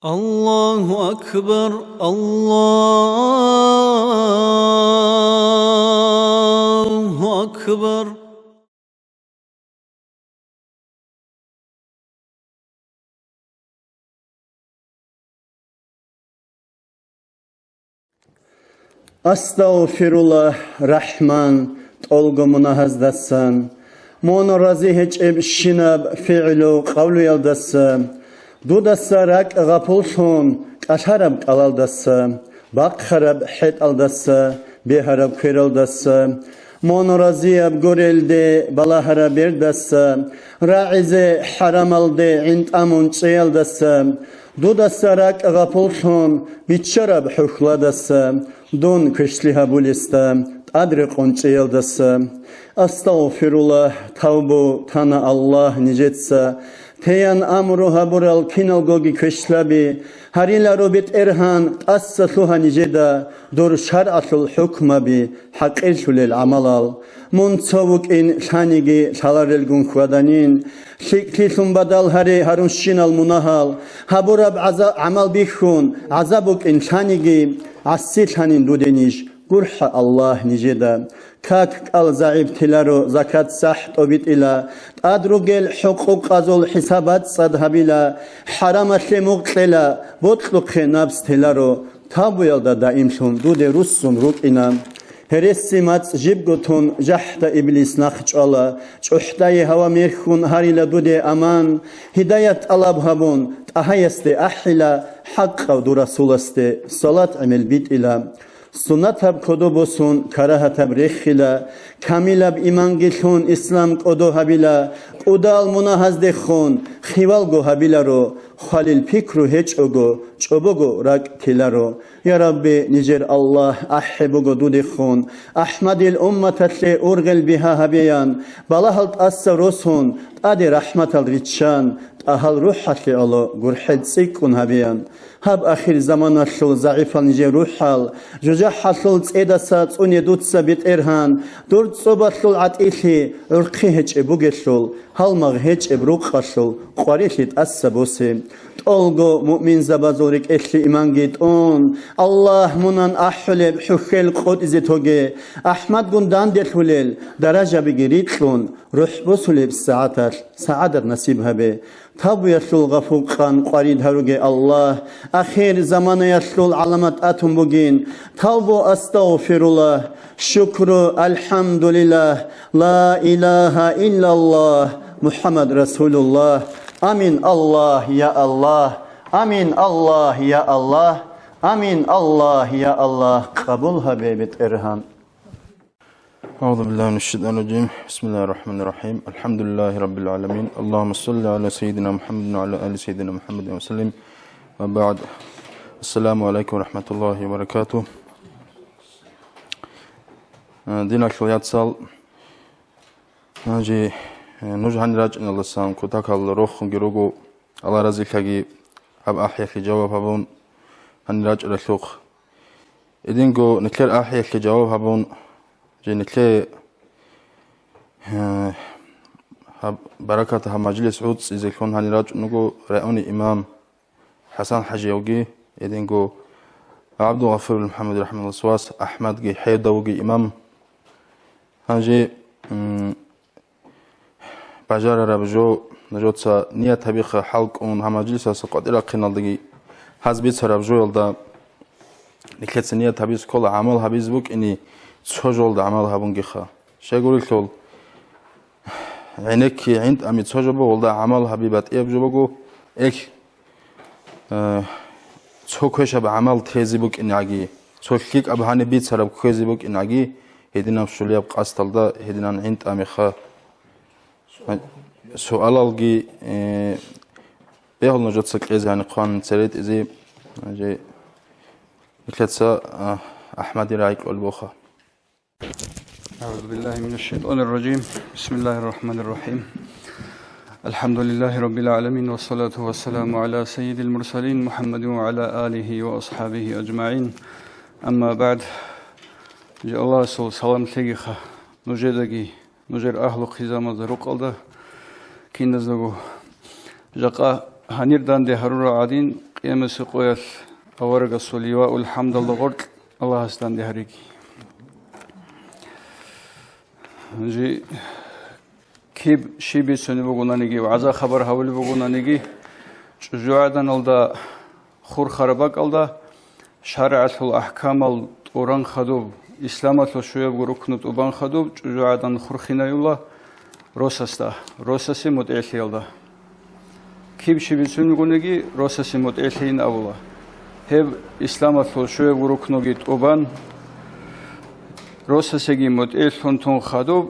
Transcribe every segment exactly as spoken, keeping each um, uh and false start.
الله أكبر، الله أكبر. Астагъфируллагь, Рахман, тӀолго мунагьаздасан, мун рази гьечӀеб щинаб фигӀлу-къавлуялдаса, дудаса ракӀ гъапуллъун кӀалъараб кӀалалдаса, бахъараб хӀетӀалдаса, бегьараб квералдаса, мун разияб гурелде балагьараб бердаса, рагӀизе хӀарамалде гӀинтӀамун чӀеялдаса, дудаса ракӀ гъапуллъун биччараб хӀухьладаса, дун квешлъи гьабулесда тӀад рекъон чӀеялдаса. Астагъфируллагь, тавбу тана Аллагь нижеца, тейан амру гьабурал киналгоги квешлъаби, гьариларо БетӀергьан, тӀаса лъугьа нижеда дур шаргӀалъул хӀукмаби, хӀакъирлъулел гӀамалал. Мун цо вукӀин лъаниги лъаларелгун хьваданин, лъикӀлъилъун бадал гьаре гьарунщинал мунагьал, гьабураб гӀаза-, гӀамал бихьун, гӀазаб букӀин лъаниги, гӀасилъанин дуде ниж, гурхӀа Аллагь нижеда. Как кӀал загӀип теларо, закат сахӀ тӀобитӀила, тӀад ругел хӀукъукъазул хӀисаб бацӀцӀад гьабила, хӀарамалъе мугъ кьела, бокьухъе напс теларо, тавбуялда даимлъун дуде руссун рукӀина. Гьереси мацӀ жибго тун, жахӀда иблис нахъ чӀвала, чӀухӀдае гьава мерхьун гьарила дуде аман, гьидаят тӀалаб гьабун, тӀагьаясде ахӀила, хӀакъав дур Расуласде салат гӀемел битӀила. Суннатаб кодо босун, карагьатаб рехила, камилаб иманги лъун, ислам кӀодо гьабила, кӀудал мунагьаздехун, хивалго гьабиларо, хвалил пикру гьечӀого, чӀобого ракӀ теларо. Я Рабби, нижер Аллагь, ахӀи буго дудехун, АхӀмадил умматалъе ургъел бигьа гьабеян, балагьал тӀаса росун, тӀаде рахӀматал риччан, тӀагьал рухӀалъе гӀоло гурхӀел цӀикӀкӀун гьабеян. Гьаб ахирзаманалъул загӀипал нижер рухӀал, жужахӀалъул цӀедаса цӀуне дуца, БетӀергьан, дур цӀобалъул гӀатӀилъи гӀурхъи гьечӀеб бугелъул, гьалмагъ гьечӀеб рукъалъул къварилъи тӀаса босе. ТӀолго муъминзабазул рекӀелъе иманги тӀун, Аллагь мунан ахӀулеб хӀухьел къотӀизе тоге, АхӀмадгун данделъулел даражабиги рикьун, рухӀ босулеб сагӀаталъ сагӀадат насиб гьабе. Тавбуялъул гъафукъан къварид гьаруге, Аллагь, ахир заманаялъул гӀаламат тӀатун бугин. Тавбу, астагъфируллагь, шукру, алхӀамдулиллагь, ла илагьа иллаллагь, МухӀаммад расулуллагь. Амин, Аллагь, я Аллагь. Амин, Аллагь, я Аллагь. Амин, Аллагь, я Аллагь. Къабул гьабе, БетӀергьан. أعوذ بالله من الشيطان الرجيم. بسم الله الرحمن الرحيم. الحمد لله رب العالمين. اللهم صل على سيدنا محمد وعلى آل سيدنا محمد وسلم. وبعد. السلام عليكم ورحمة الله وبركاته. Э, диналъул яцал, гьанже, э, нуж гьанир рачӀиналдасан кутакал рохунги руго, Аллагь разилъаги, гьаб ахӀиялъе жаваб гьабун гьанир рачӀаралъухъ. Эдинго нилъер ахӀиялъе жаваб гьабун, жо нилъее, э, гьаб баракат, гьаб мажлис гӀуцӀизелъун гьанир рачӀун руго райони имам ХӀасан-хӀажиявги, эдинго ГӀабдулгъафурил МухӀаммад рахӀимагьуллагьас вас АхӀмадги, хӀевда вуги имам. Гьанже, м, бажарараб жо, нужеца ният гьабиха, хӀалкӀун гьаб мажлисалъа къватӀирахъиналдаги гьаз бицараб жоялда нилъеца ният гьабизе ккола гӀамал гьабизе букӀине, цо жолда гӀамал гьабунгиха. Щайгурелъул, гӀенекке гӀинтӀами цо жо буго, гьелда гӀамал гьаби батӀияб жо буго, эх, э, цо квешаб гӀамал тезе букӀинеги, цо лъикӀаб гьаниб бицараб кквезе букӀинеги, гьединаб щулияб къасдалда гьединан гӀинтӀамиха. Суалалги, э, бегьул нужеца кьезе гьанихъан церетӀизе, же нилъеца, а, АхӀмадил рагӀи кьолеб буха. أعوذ بالله من الشيطان الرجيم. بسم الله الرحمن الرحيم. الحمد لله رب العالمين، والصلاة والسلام على سيد المرسلين محمد وعلى آله وأصحابه أجمعين. أما بعد. Жи Аллагьасул салам лъегиха нужедаги, нужер агьлу-хъизамазда рукъалда киназдаго. Жакъа гьанир данде гьарурал гӀадин, Эмиси къоялъ аварагасул ливаул хӀамдалда гъоркь Аллагьас данде гьариги. Жи киб щиб бицунеб бугонаниги, вагӀза-хабар гьабулеб бугонаниги, чӀужугӀаданалда хурхараб бакӀалда шаригӀалъул ахӀкамал тӀуран хадуб, исламалъул щуябго рукну тӀубан хадуб чӀужугӀадан хурхинаюла росасда, росасе мутӀигӀлъиялда. Киб щиб бицунеб бугониги, росасе мутӀигӀлъейин абула. Гьеб исламалъул щуябго рукнуги тӀубан, росасеги мутӀигӀлъун тун хадуб,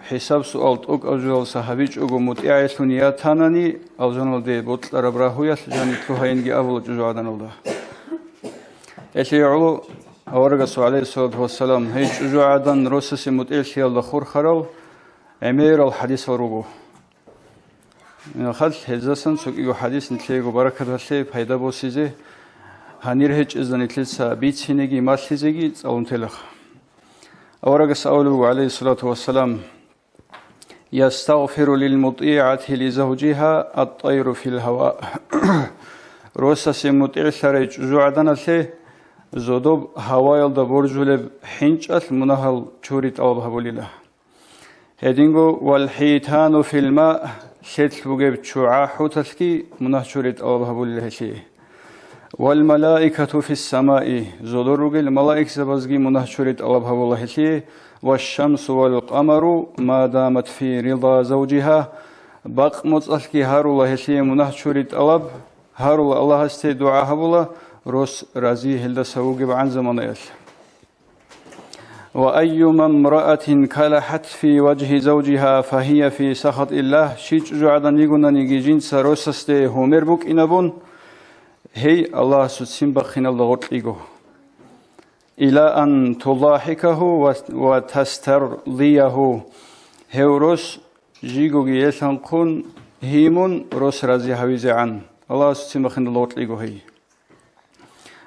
хӀисаб-суал тӀокӀаб жоялдаса гьабичӀого мутӀигӀлъун ятанани, алжаналде бокьараб рагьуялъ жанив лъугьайинги абула чӀужугӀаданалда. Гьелъие гӀоло аварагасул, гӀалайгьиссалату вассалам, гьей чӀужугӀадан росасе мутӀигӀлъиялда хурхарал гӀемерал хӀадисал руго. Нахал гьезасан цо кӀиго хӀадис нилъеего баракат гьалъе, пайда босизе, гьанир гьечӀезда нилъеца бицинеги малъизеги цӀалун телаха. Аварагас абулеб буго, гӀалайгьиссалату вассалам: «Ястагъфиру лил мутӀигӀати ли завжиха ат-тӀайру фил гьава». Росасе мутӀигӀлъарай чӀужугӀаданалъе зодоб гьаваялда боржулеб хӀинчӀалъ мунагьал чури тӀалаб гьабулила. Гьединго: «Вал хӀитану фил ма», лъелъ бугеб чугӀа хӀуталъги мунагь чури тӀалаб гьабулила гьелъие. «Вал малаикату фис самаи», зодор ругел малаикзабазги мунагь чури тӀалаб гьабула гьелъие. «Ваш шамсу вал къамару ма дамат фи рида завжиха», бакъ моцӀалъги гьарула гьелъие мунагь чури тӀалаб, гьарула Аллагьасде дугӀа гьабула, рос рази гьелдаса вугебгӀан заманаялъ. «Ва айюма мраатин калахат фи важгьи завжиха, фагьия фи сахатиллагь», щий чӀужугӀадан йигонаниги жинца росасде гьумер букӀинабун, гьей Аллагьасул ццин бахиналда гъоркьиго. «Ила ан тулахикаху ва, ва тастардиягьу», гьев рос жигоги елъанхъун гьимун рос рази гьавизегӀан, Аллагьасул ццин бахиналда гъоркьиго гьей.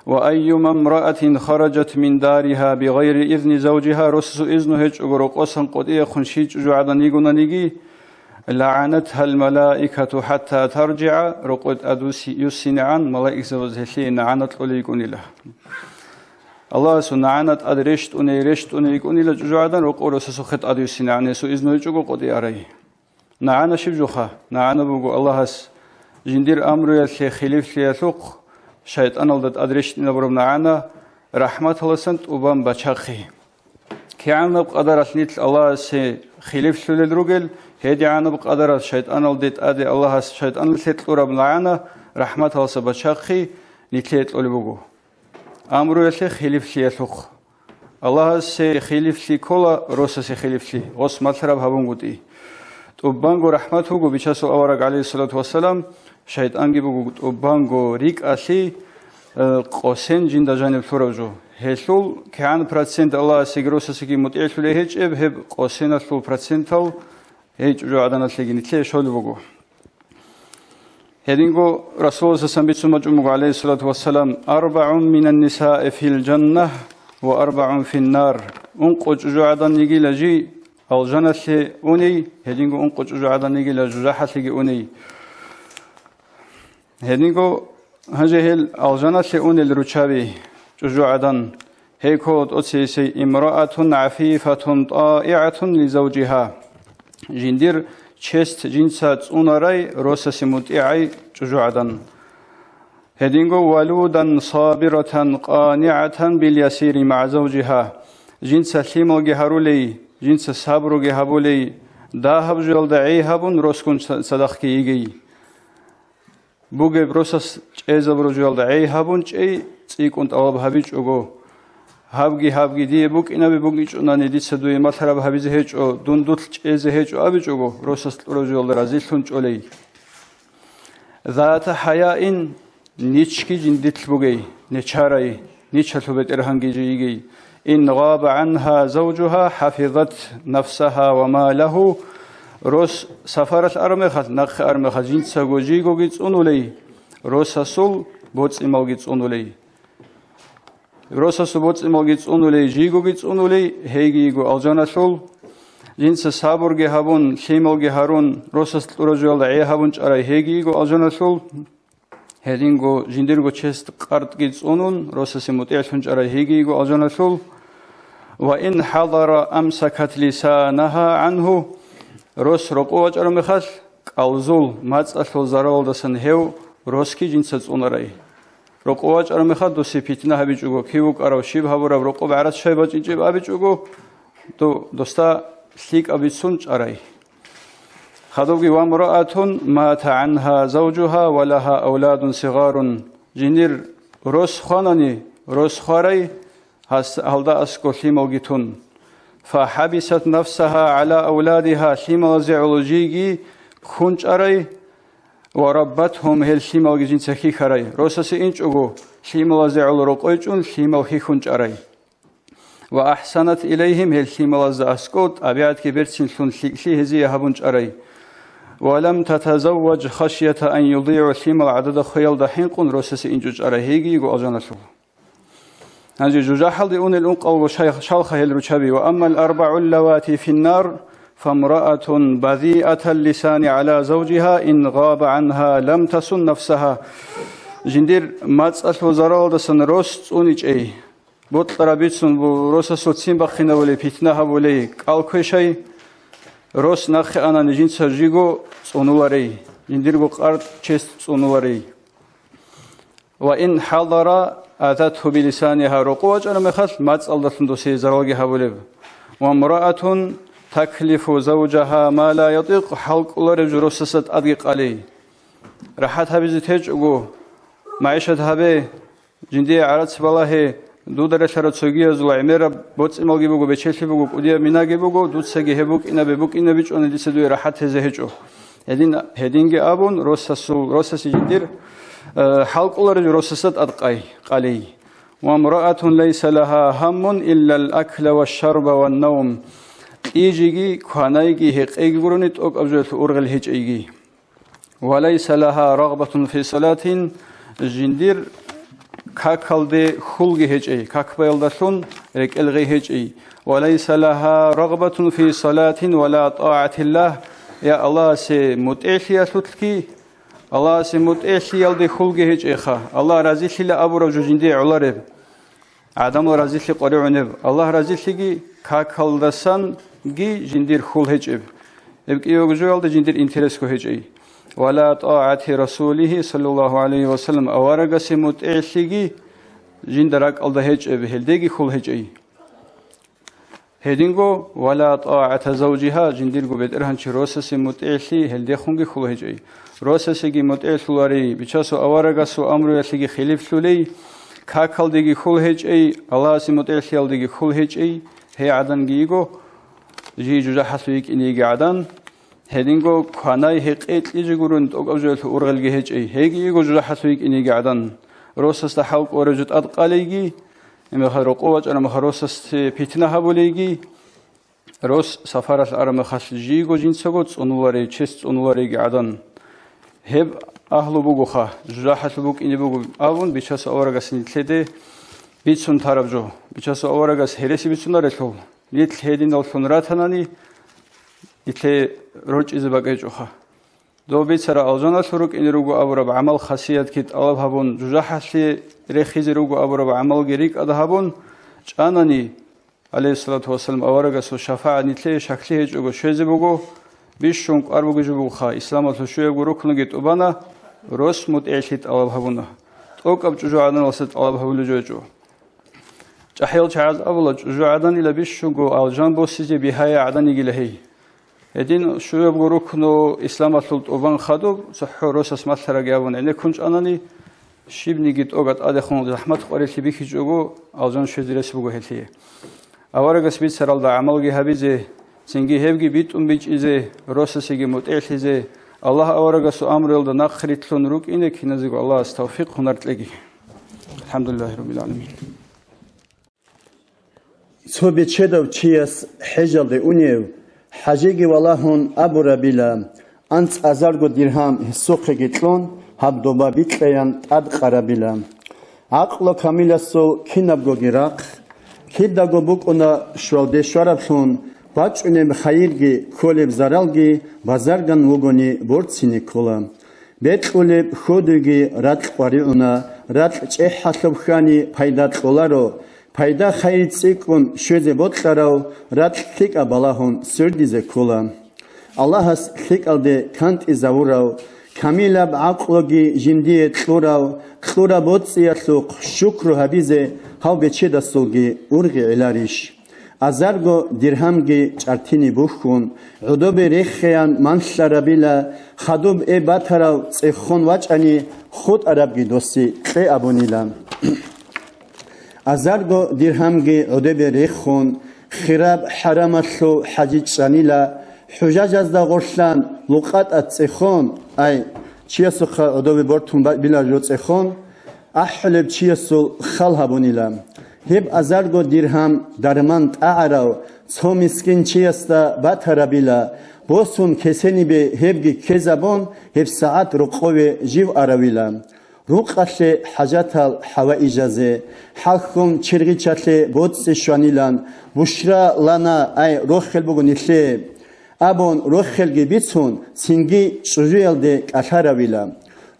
«Ва айюма мраатин хараджат мин дариха бигъайри изни завжиха», росасул изну гьечӀого рокъосан къотӀиехъун щий чӀужугӀадан йигонаниги, «лагӀанатхал малаикату хӀатта таржигӀа», рокъой тӀад юссинегӀан, малаикзабаз гьелъие нагӀана кьолей йикӀунила. Аллагьасул нагӀана тӀад рещтӀуней, рещтӀуней йикӀунила чӀужугӀадан, рокъов росасухъе тӀад юссинегӀан, гьесул изну гьечӀого къотӀи арай. НагӀана щиб жоха? НагӀана буго Аллагьас жиндир амруялъе хилифлъиялъухъ шайтӀаналда тӀад рещтӀинабураб нагӀана рахӀматаласан тӀубан бачахъи. КигӀанаб къадаралъ нилъ Аллагьасе хилифлъулел ругел, гьедигӀанаб къадаралъ шайтӀаналде тӀаде Аллагьас шайтӀаналъе кьураб нагӀана рахӀматаласа бачахъи нилъее кьолеб буго. Амруялъе хилифлъиялъухъ. Аллагьасе хилифлъи ккола, росасе хилифлъи, гъос малъараб гьабунгутӀи. ТӀубанго рахӀмат вуго, Бичасул авараг, гӀалайгьиссалату вассалам, шайтӀанги буго тӀубанго рикӀкӀалъи, э, къосен жинда жаниб лъурав жо. Гьелъул кигӀан процент Аллагьасеги росасеги мутӀигӀлъулей гьечӀеб, гьеб къосеналъул процентал гьей чӀужугӀаданалъеги нилъее щолеб буго. Гьединго Расулуллагьас бицун бачӀун буго, гӀалайгьиссалату вассалам: «АрбагӀун минан нисаи фил жанна ва арбагӀун фин нар». Ункъо чӀужугӀадан йигила жий алжаналъе уней, гьединго ункъо чӀужугӀадан йигила жужахӀалъеги уней. Гьединго гьанже гьел алжаналъе унел руччаби чӀужугӀадан Гьей ккола тӀоцесей: «Имраатун гӀафифатун тӀаигӀатун ли завжиха». Жиндир чест жинца цӀунарай, росасе мутӀигӀай чӀужугӀадан. Гьединго: «Валудан сабиратан къанигӀатан бил ясири магӀа завжиха». Жинца лъималги гьарулей, жинца сабруги гьабулей, дагьаб жоялда гӀей гьабун, росгун цадахъги йигей. Бугеб росас чӀезабураб жоялда гӀей гьабун чӀей, цӀикӀкӀун тӀалаб гьабичӀого. Гьабги, гьабги, дие букӀинаби бугичӀонани, дица дуе малъараб гьабизе гьечӀо, дун дулъ чӀезе гьечӀо абичӀого, росас кьураб жоялда разилъун чӀолей. Зата хӀаяин, ничги жиндилъ бугей, нечарай, ничалъул бетӀергьанги жийигей. «Ин гъаба гӀанха завжуха хӀафизат нафсаха ва малаху». Рос сафаралъ армехалъ, нахъе армехалъ жинцаго жийгоги цӀунулей, росасул боцӀималги цӀунулей. Росасул боцӀималги цӀунулей, жийгоги цӀунулей, гьейги йиго алжаналъул. Жинца сабурги гьабун, лъималги гьарун, росас кьураб жоялда гӀей гьабун чӀарай, гьейги йиго алжаналъул. Гьединго жиндирго чест къартӀги цӀунун, росасе мутӀигӀлъун чӀарай гьигиего алжаналъул. Ва ин хӀадара амсакат лисанаха гӀанху, рос рокъов вачӀараб мехалъ, кӀалзул, мацӀалъул заралалдасан гьев росги жинца цӀунарай. Рокъов вачӀараб мехалъ, досе питна гьабичӀого, кив вукӀарав, щиб гьабураб, рокъоб гӀарац щай бачӀинчӀеб абичӀого, до-, досда лъикӀаб бицун чӀарай. Хадубги: «Ва мраатун мата гӀанха завжуха ва лаха авладун сигъарун». Жиндир рос хванани, рос хварай, гьас-, гьалда аскӀо лъималги тун. «Фа хӀабисат нафсаха гӀала авладиха», лъималазе гӀоло жийги ккун чӀарай, «ва раббатхум», гьел лъималги жинца хьихьарай. Росасе инчӀого, лъималазе гӀоло рокъой чӀун, лъимал хьихьун чӀарай. «Ва ахӀсанат илайхим», гьел лъималазда аскӀов тӀабигӀатги берцинлъун лъикӀлъи гьезие гьабун чӀарай. «Ва лам татазавваж хашията ан юдигӀу», лъимал гӀадада хвеялда хӀинкъун росасе инчӀо чӀарай, гьейги йиго алжаналъул. Гьанже жужахӀалде унел ункъалго шай-, шалха гьел ручаби: «Ва аммал арбагӀу ллавати финнар, фамраатун базиатал лисани гӀала завжиха ин гъаба гӀанха лам тасун нафсаха». Жиндир мацӀалъул заралалдасан рос цӀуничӀей, бокьараб бицун бу-, росасул ццин бахъинабулей, питна гьабулей, кӀал квешай, рос нахъе анани жинца жиго цӀунуларей, жиндирго къартӀ чест цӀунуларей. «Ва ин хӀадара азатху билисаниха», рокъов вачӀараб мехалъ, мацӀалдалъун досие заралги гьабулеб. «Ва мраатун таклифу завжаха ма ла ятикъ», хӀал кӀолареб жо росасда тӀадги къалей. РахӀат гьабизе течӀого, магӀишат гьабе, жиндие гӀарац балагье, дуда релълъарал цогиязул гӀемераб боцӀи-малги буго, бечелъи буго, кӀудияб минаги буго, дуцаги гьеб букӀинабе букӀинабичӀони дица дуе рахӀат гьезе гьечӀо. Гьедин, гьединги абун, росасул, росасе жиндир, э, хӀал кӀолареб росасда тӀад къай-, къалей. «Ва мраатун лайса лаха гьаммун иллал акла ва шарба ва наум». Кьижиги, кванайги, гьекъейги гурони тӀокӀаб жоялъул ургъел гьечӀейги. «Ва лайса лаха рагъбатун фи салатин», жиндир какалде хьулги гьечӀей, какбаялдалъун рекӀел гъей гьечӀей. «Ва лайса лаха рагъбатун фи салатин ва ла тӀагӀатиллагь», я Аллагьасе мутӀигӀлъиялъулъги, Аллагьасе мутӀигӀлъиялде хьулги гьечӀейха, Аллагь разилъила абураб жо жиндие гӀолареб. ГӀадамал разилъи къваригӀунеб, Аллагь разилъиги какалдасанги жиндир хьул гьечӀеб. Гьеб кӀиябго жоялда жиндир интересго гьечӀей. «Ва ла тӀагӀати расулихи, саллаллагьу гӀалайгьи ва саллам», аварагасе мутӀигӀлъиги жинда ракӀалда гьечӀеб, гьелдеги хьул гьечӀей. Гьединго: «Ва ла тӀагӀата завжиха», жиндирго бетӀергьанчи росасе мутӀигӀлъи, гьелдехунги хьул гьечӀей. Росасеги мутӀигӀлъуларей, бичасул аварагасул амруялъеги хилифлъулей, какалдеги хьул гьечӀей, Аллагьасе мутӀигӀлъиялдеги хьул гьечӀей, гьей гӀаданги йиго, жий жужахӀалъув йикӀине йиги гӀадан, гьединго кванай-гьекъей кьижи гурони тӀокӀаб жоялъул ургъелги гьечӀей, гьейги йиго жужахӀалъув йикӀине йиги гӀадан. Росасда хӀал кӀолареб жо тӀад къалейги, гьеб мехалъ рокъов вачӀараб мехалъ росасде питна гьабулейги, рос сапаралъ араб мехалъ жийго жинцаго цӀунуларей, чес цӀунуларейги гӀадан. Гьеб агьлу бугоха, жужахӀалъув букӀине буго абун, бичасул аварагас нилъеде бицун тараб жо. Бичасул аварагас гьереси бицунарелъул, нилъ гьединаллъун ратанани, нилъее рорчӀизе бакӀечӀоха. Дов бицарал алжаналъур рукӀине руго абураб гӀамал хасиятги тӀалаб гьабун, жужахӀалъе рехизе руго абураб гӀамалги рикӀкӀад гьабун, чӀанани, гӀалайгьиссалату вассалам, аварагасул шафагӀат нилъее щаклъи гьечӀого щвезе буго, бищун кӀвар бугеб жо бугоха, исламалъул щуябго рукнуги тӀубана, рос мутӀигӀлъи тӀалаб гьабуна. ТӀокӀаб чӀужугӀаданалъа тӀалаб гьабулеб жо гьечӀо. ЧӀахӀиял чагӀаз абула, чӀужугӀаданила бищунго алжан босизе бигьаяй гӀадан йигила гьей. Гьедин щуябго рукну исламалъул тӀубан хадуб, цохӀо росас малъарабги абун гӀенеккун чӀанани, щибниги тӀога тӀадехун захӀмат къварилъи бихьичӀого, алжан щвезе рес буго гьелъие. Аварагас бицаралда гӀамалги гьабизе, цинги гьебги битӀун бичӀчӀизе, росасеги мутӀигӀлъизе, Аллагь аварагасул амруялда нахърилълъун рукӀине киназего Аллагьас тавфикъ гьунар кьеги. АлхӀамдулиллагьи раббил гӀаламин. Цо бечедав чияс хӀежалде унев, хӀажиги валагьун абурабила, анцӀазарго диргьам гьесухъеги кьун, гьаб доба бикьаян тӀадкъарабила. ГӀакълу камиласул кинабгоги рахъ, кидаго букӀуна щвалде щвараблъун, бачӀунеб хайирги кколеб заралги базарган вугони борцине ккола. Бекьулеб хьодуйги ракь къваригӀуна, ракь чӀехӀалъуб хьани пайда кьоларо, пайда-хайир цӀикӀкӀун щвезе бокьарав ракь лъикӀаб балагьун свердизе ккола. Аллагьас лъикӀалде кантӀизавурав, камилаб гӀакълуги жиндие кьурав, кьураб боцӀиялъухъ щукру гьабизе гьав бечедасулги ургъи гӀеларищ? Азарго диргьамги чӀартини бухьун, гӀодобе рехеян манлъарабила, хадуб эб батарав цӀехон вачӀани, хутӀарабги досе кье абунила. Азарго диргьамги гӀодобе рехун, хираб хӀарамалъул хӀажи чӀанила, хӀужажазда гъорлъан лукъатӀа цӀехон, ай, чиясухъа гӀодобе бортун ба-, билан жо цӀехон, ахӀулеб чиясул хал гьабунила. Гьеб азарго диргьам дарман тӀагӀарав цо мискин чиясда батарабила, босун кесенибе гьебги ккезабун, гьеб сагӀат рокъове жив аравила. Рукъалъе хӀажатал хӀаваижазе, хӀалхьун чергъичалъе боцӀи щванилан, бушра лана, ай, рохел буго нилъее, абун рохелги бицун, цинги чӀужуялде кӀалъаравила.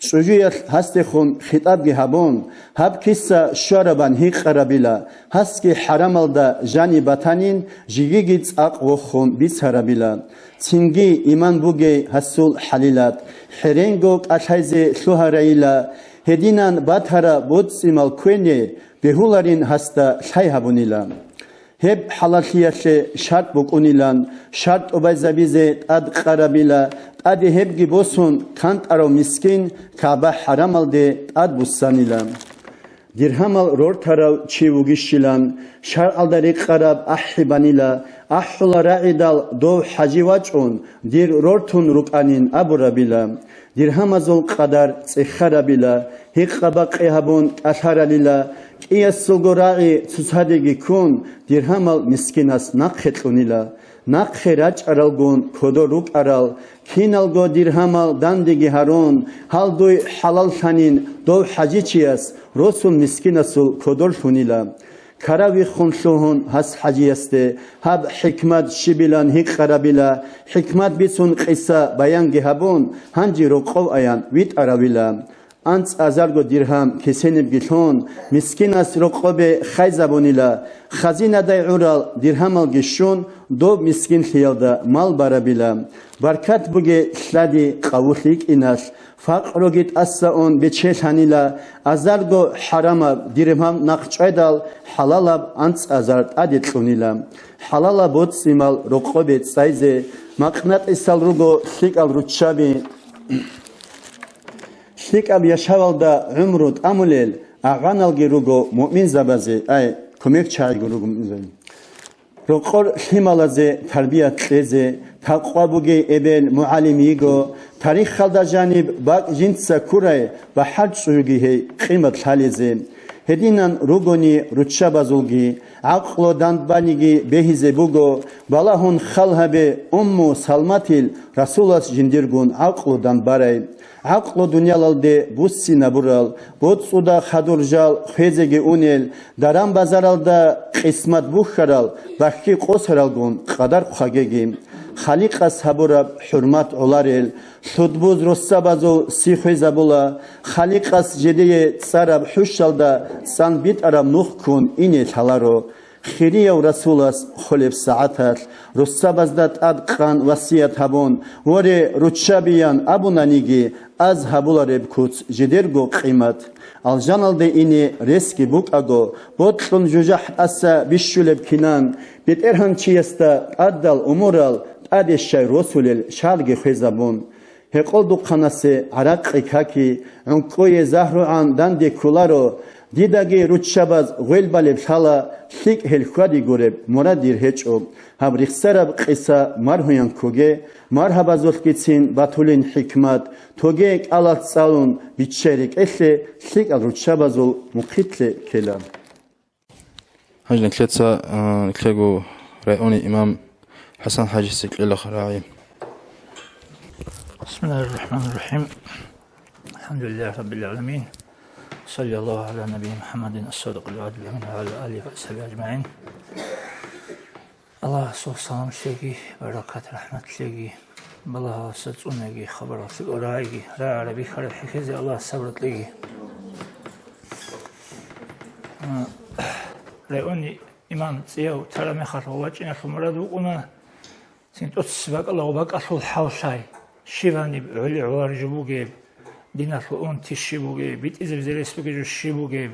ЧӀужуялъ гьасдехун хитӀабги гьабун, гьаб киса щварабан гьикъарабила, гьасги хӀарамалда жаниб батанин, жигиги цӀакъ вохун бицарабила. Цинги иман бугей гьасул хӀалилат, хӀеренго кӀалъайзе лъугьарайила, гьединан батара боцӀцӀимал кквене бегьуларин гьасда лъай гьабунила. Гьеб хӀалалъиялъе шартӀ букӀунилан, шартӀ тӀубайзабизе тӀад къарабила, тӀаде гьебги босун, кантӀарав мискин КагӀба хӀарамалде тӀад буссанила. Диргьамал рортарав чи вугищилан, шаргӀалда рекъараб ахӀи банила, ахӀула рагӀидал дов хӀажи вачӀун, дир рортун рукӀанин абурабила. Диргьамазул къадар цӀехарабила, гьикъа-бакъи гьабун кӀалъаралила, кӀиясулго рагӀи цоцадеги ккун, диргьамал мискинас нахъе кьунила. Нахъе рачӀаралгун кодор рукӀарал, киналго диргьамал дандеги гьарун, гьал дуй хӀалаллъанин дов хӀажичияс росун мискинасул кодор лъунила. Кара виххун лъугьун гьас хӀажиясде гьаб хӀикмат щибилан гьикъарабила, хӀикмат бицун къиса баянги гьабун, гьанже рокъов аян витӀаравила. АнцӀазарго диргьам кесенибги лъун, мискинас рокъобе хайзабунила, хазинадай гӀурал диргьамалги щун, доб мискинлъиялда мал барабила. Баркат буге лъади къавулъ йикӀиналъ, факъруги тӀаса ун бечелъанила, азарго хӀарамаб диргьам нахъчӀвайдал, хӀалалаб анцӀазар тӀаде кьунила. ХӀалалаб боцӀцӀимал рокъобе цӀайзе, макънатӀисал руго лъикӀал руччаби. ЛъикӀаб яшавалда гӀумру тӀамулел агъаналги руго муъминзабазе, ай, кумекчагӀиго руго муъминзабазе. Рокъор лъималазе тарбият кьезе, такъва бугей эбел мугӀалим йиго, тарихалда жаниб бакӀ жинца ккурай бахӀарчӀуги гьей къимат лъалезе. Гьединан ругони руччабазулги, гӀакълу данбаниги бегьизе буго, балагьун хал гьабе, Умму Салматил Расулас жиндиргун гӀакълу данбарай. ГӀакълу дуниялалде буссинабурал, боцӀуда хадур жал хвезеги унел, даран-базаралда къисмат бухьарал, бахьи къосаралгун къадар хъвагеги. Халикъас гьабураб хӀурмат гӀоларел, лъудбуз росабазул си хвезабула, Халикъас жидее цӀараб хӀущалда цӀан битӀараб нух ккун ине лъаларо. Хирияв Расулас холеб сагӀаталъ, росабазда тӀад къан васият гьабун, воре, руччабиян абунаниги, аз гьабулареб куц жидерго къимат. Алжаналде ине ресги букӀаго, бокьун жужахӀ тӀаса бищулеб кинан, БетӀергьанчиясда тӀадал умурал тӀаде щай росулел шарги хвезабун. Гьекъолдухъанасе гӀаракъи каки, гӀункӀкӀое загьругӀан данде кколаро, дидаги руччабаз гъвелбалеб лъала, лъикӀ гьел хьвади гуреб мурад дир гьечӀо. Гьаб рехсараб къиса маргьуян ккоге, маргьабазулъгицин батулин хӀикмат, тоге кӀалалъ цӀалун биччай рекӀелъе, лъикӀал руччабазул мухъилъе ккела. Гьанже нилъеца, а, нилъего райони имам ХӀасан-хӀажисе кьела рагӀи. بسم الله الرحمن الرحيم. الحمد لله رب العالمين. صلى الله على نبي محمد الصادق الوعد الأمين وعلى آله وأصحابه أجمعين. Аллагьасул салам лъеги, баракат, рахӀмат лъеги. Балагьалдаса цӀунаги, хабаралъе рагӀиги, рагӀараб бихьараб хӀехьезе Аллагьас сабру кьеги. А, районный имам цӀияв тараб мехалъ гъов вачӀиналъул мурад букӀуна, цин тӀоцебе бакӀалда гъоб бакӀалъул хӀал лъай, щиб гьаниб гӀули гӀолареб жо бугеб, диналъул унти щиб бугеб, битӀизабизе рес бугеб жо щиб бугеб,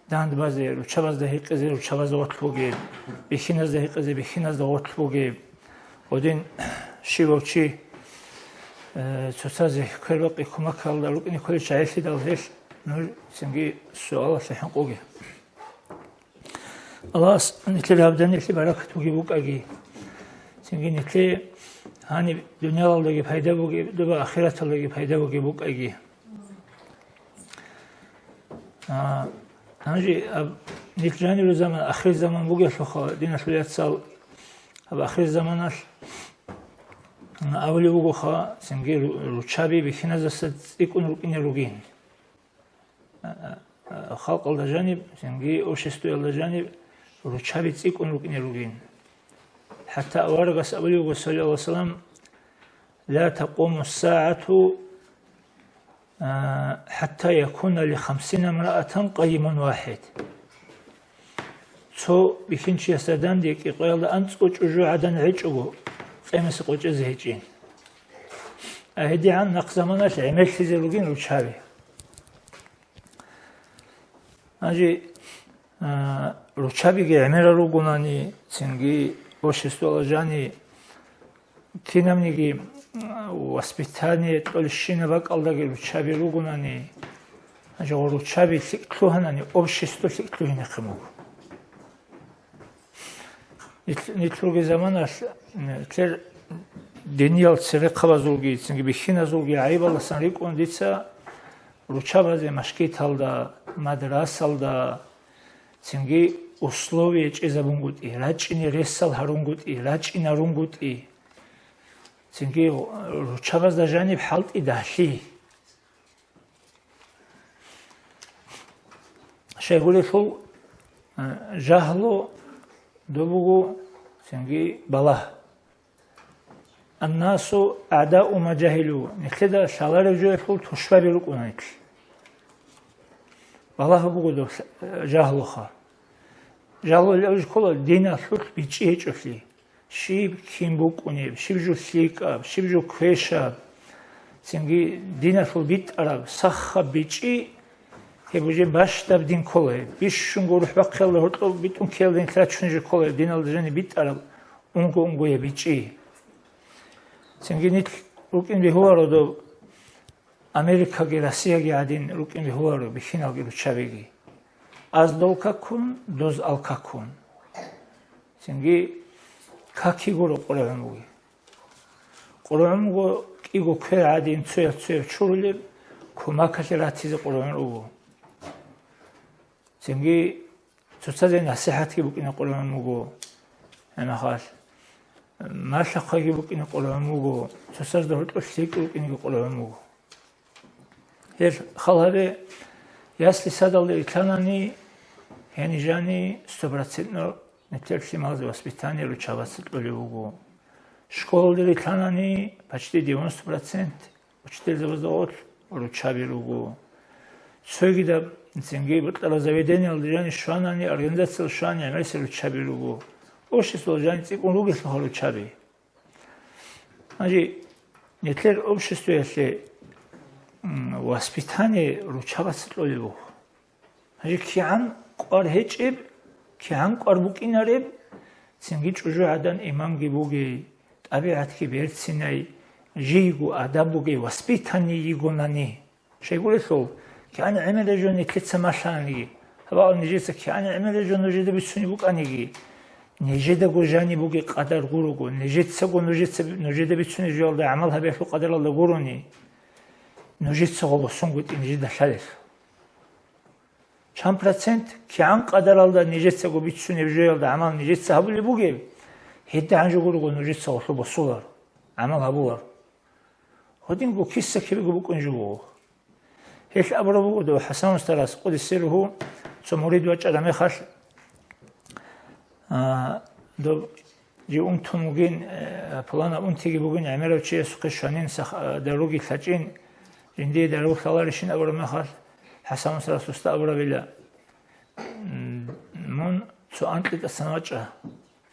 дандбазе, руччабазда гьикъизе руччабазда гъорлъ бугеб, бихьиназда гьикъизе бихьиназда гъорлъ бугеб. Гьедин щивав чи, э, цоцазе квербакъи кумекалда рукӀине кколел чагӀилъидал гьелъ нуж цинги суалалъе хӀинкъуге. Аллагьас нилъер гьаб данделъи баракат бугеб букӀаги, цинги нилъее гьаниб дуниялалдаги пайда бугеб, доба ахираталдаги пайда бугеб букӀаги. А, гьанже аб-, нилъ жаниб заман, ахир заман бугелъулха, диналъул яцал, аб ахир заманалъ, м, абулеб бугоха, цинги ру-, руччаби бихьиназдаса цӀикӀкӀун рукӀине ругин. А, а, а, халкъалда жаниб, цинги обществоялда жаниб руччаби цӀикӀкӀун рукӀине ругин. ХӀатта аварагас абулеб буго, саллаллагьу гӀалайгьи ва саллам, «Ла такъуму ссагӀату, а, хӀатта якуна ли хамсина имраатан къайимун вахӀид». Цо бихьинчиясда данде кӀикъоялда анцӀго чӀужугӀадан гьечӀого, къемасе къочӀезе гьечӀин. А гьедигӀан нахъ заманалъ гӀемерлъизе ругин руччаби. Гьанже, а, руччабиги гӀемерал ругонани, цинги обществоялда жаниб кинабниги, а, воспитание кьолебщинаб бакӀалдаги руччаби ругонани, гьанже гъо руччаби лъикӀ лъугьанани, общество лъикӀ лъугьинехъин буго. Нилъ-, нилъ ругел заманалъ, м, нилъер диниял церехъабазулги, цинги бихьиназулги гӀайибалдасан рикӀкӀун дица руччабазе машгиталда, мадрасалда, цинги условие чӀезабунгутӀи, рачӀине ресал гьарунгутӀи, рачӀинарунгутӀи, цинги руччабазда жаниб хӀалтӀи дагьлъи. Щайгурелъул, э, жагьлу доб буго цинги балагь. «Аннасу агӀдау ма жагьилу», нилъеда лъалареб жоялъул тушбаби рукӀуна нилъ. Балагь буго доб, э, жагьлуха. Жагьлу лъабизе ккола диналъулъ бичӀчӀи гьечӀолъи. Щиб кин букӀунеб, щиб жо лъикӀаб, щиб жо квешаб, цинги диналъул битӀараб сахаб бичӀчӀи, гьеб уже бащдаб дин ккола гьеб. Бищунго рухӀ бахъиялда гьоркьоб битӀун ккеялда нилъ рачунеб жо ккола гьеб, диналда жаниб битӀараб унго-унгояб бичӀчӀи. Цинги нилъ рукӀин бегьуларо доб Америкаги Россияги гӀадин рукӀин бегьуларо бихьиналги руччабиги. Аз дол какун, доз ал какун. Цинги каки гуро къургӀун буги. КъургӀун буго кӀиго квер гӀадин цоял-цояв чурулеб, кумакалъе ратизе къургӀун руго. Цинги цоцазе насихӀатги букӀине къургӀун буго гьанахъалъ. Малъа-хъвайги букӀине къургӀун буго, цоцазда гьоркьоб лъикӀ рукӀинеги къургӀун буго. Гьел хал гьабе, ясли-садалде рилъанани, гьениб жани стопроцентно нилъер лъималазе воспитание руччабаца кьолеб буго. Школалде рилъанани, почти девяносто процент учительзабазда гъорлъ руччаби руго. Цогидаб цинги бокьараб заведениялда жани щванани, организациялда щвани гӀемерисел руччаби руго. Обществоялда жани цӀикӀкӀун ругелъулха руччаби. Гьанже нилъер обществоялъе, м, воспитание руччабаца кьолеб буго. Гьанже кигӀан кӀвар гьечӀеб, кигӀан кӀвар букӀинареб, цинги чӀужугӀадан имамги бугей, тӀабигӀатги берцинай, жийго адаб бугей, воспитанный йигонани. Щайгурелъул, кигӀан гӀемераб жо нилъеца малъаниги, гьаб нижеца кигӀан гӀемераб жо нужеда бицунеб букӀаниги, нижедаго жаниб бугеб къадар гурого, нижецаго нужеца, нужеда бицунеб жоялда гӀамал гьабиялъул къадаралда гурони, нужецаго босунгутӀи нижеда лъалелъул. Чан процент кигӀан къадаралда нижецаго бицунеб жоялда гӀамал нижеца гьабулеб бугеб, гьедигӀан жо гурого нужеца гъолъул босуларо, гӀамал гьабуларо. Гьединго киса-кибего букӀун жо буго. Гьелъ абураб буго дов ХӀасан устарас, къуддиса сирругьу, цо мурид вачӀараб мехалъ, а, доб Жив унтун вугин, э, пуланаб унтиги бугин, гӀемерав чиясухъе щванин сах-, э, даруги лъачӀин, жиндие дару лъаларищин абураб мехалъ, ХӀасан устарас досда абурабила: «М, мун цо анкьи тӀасан вачӀа,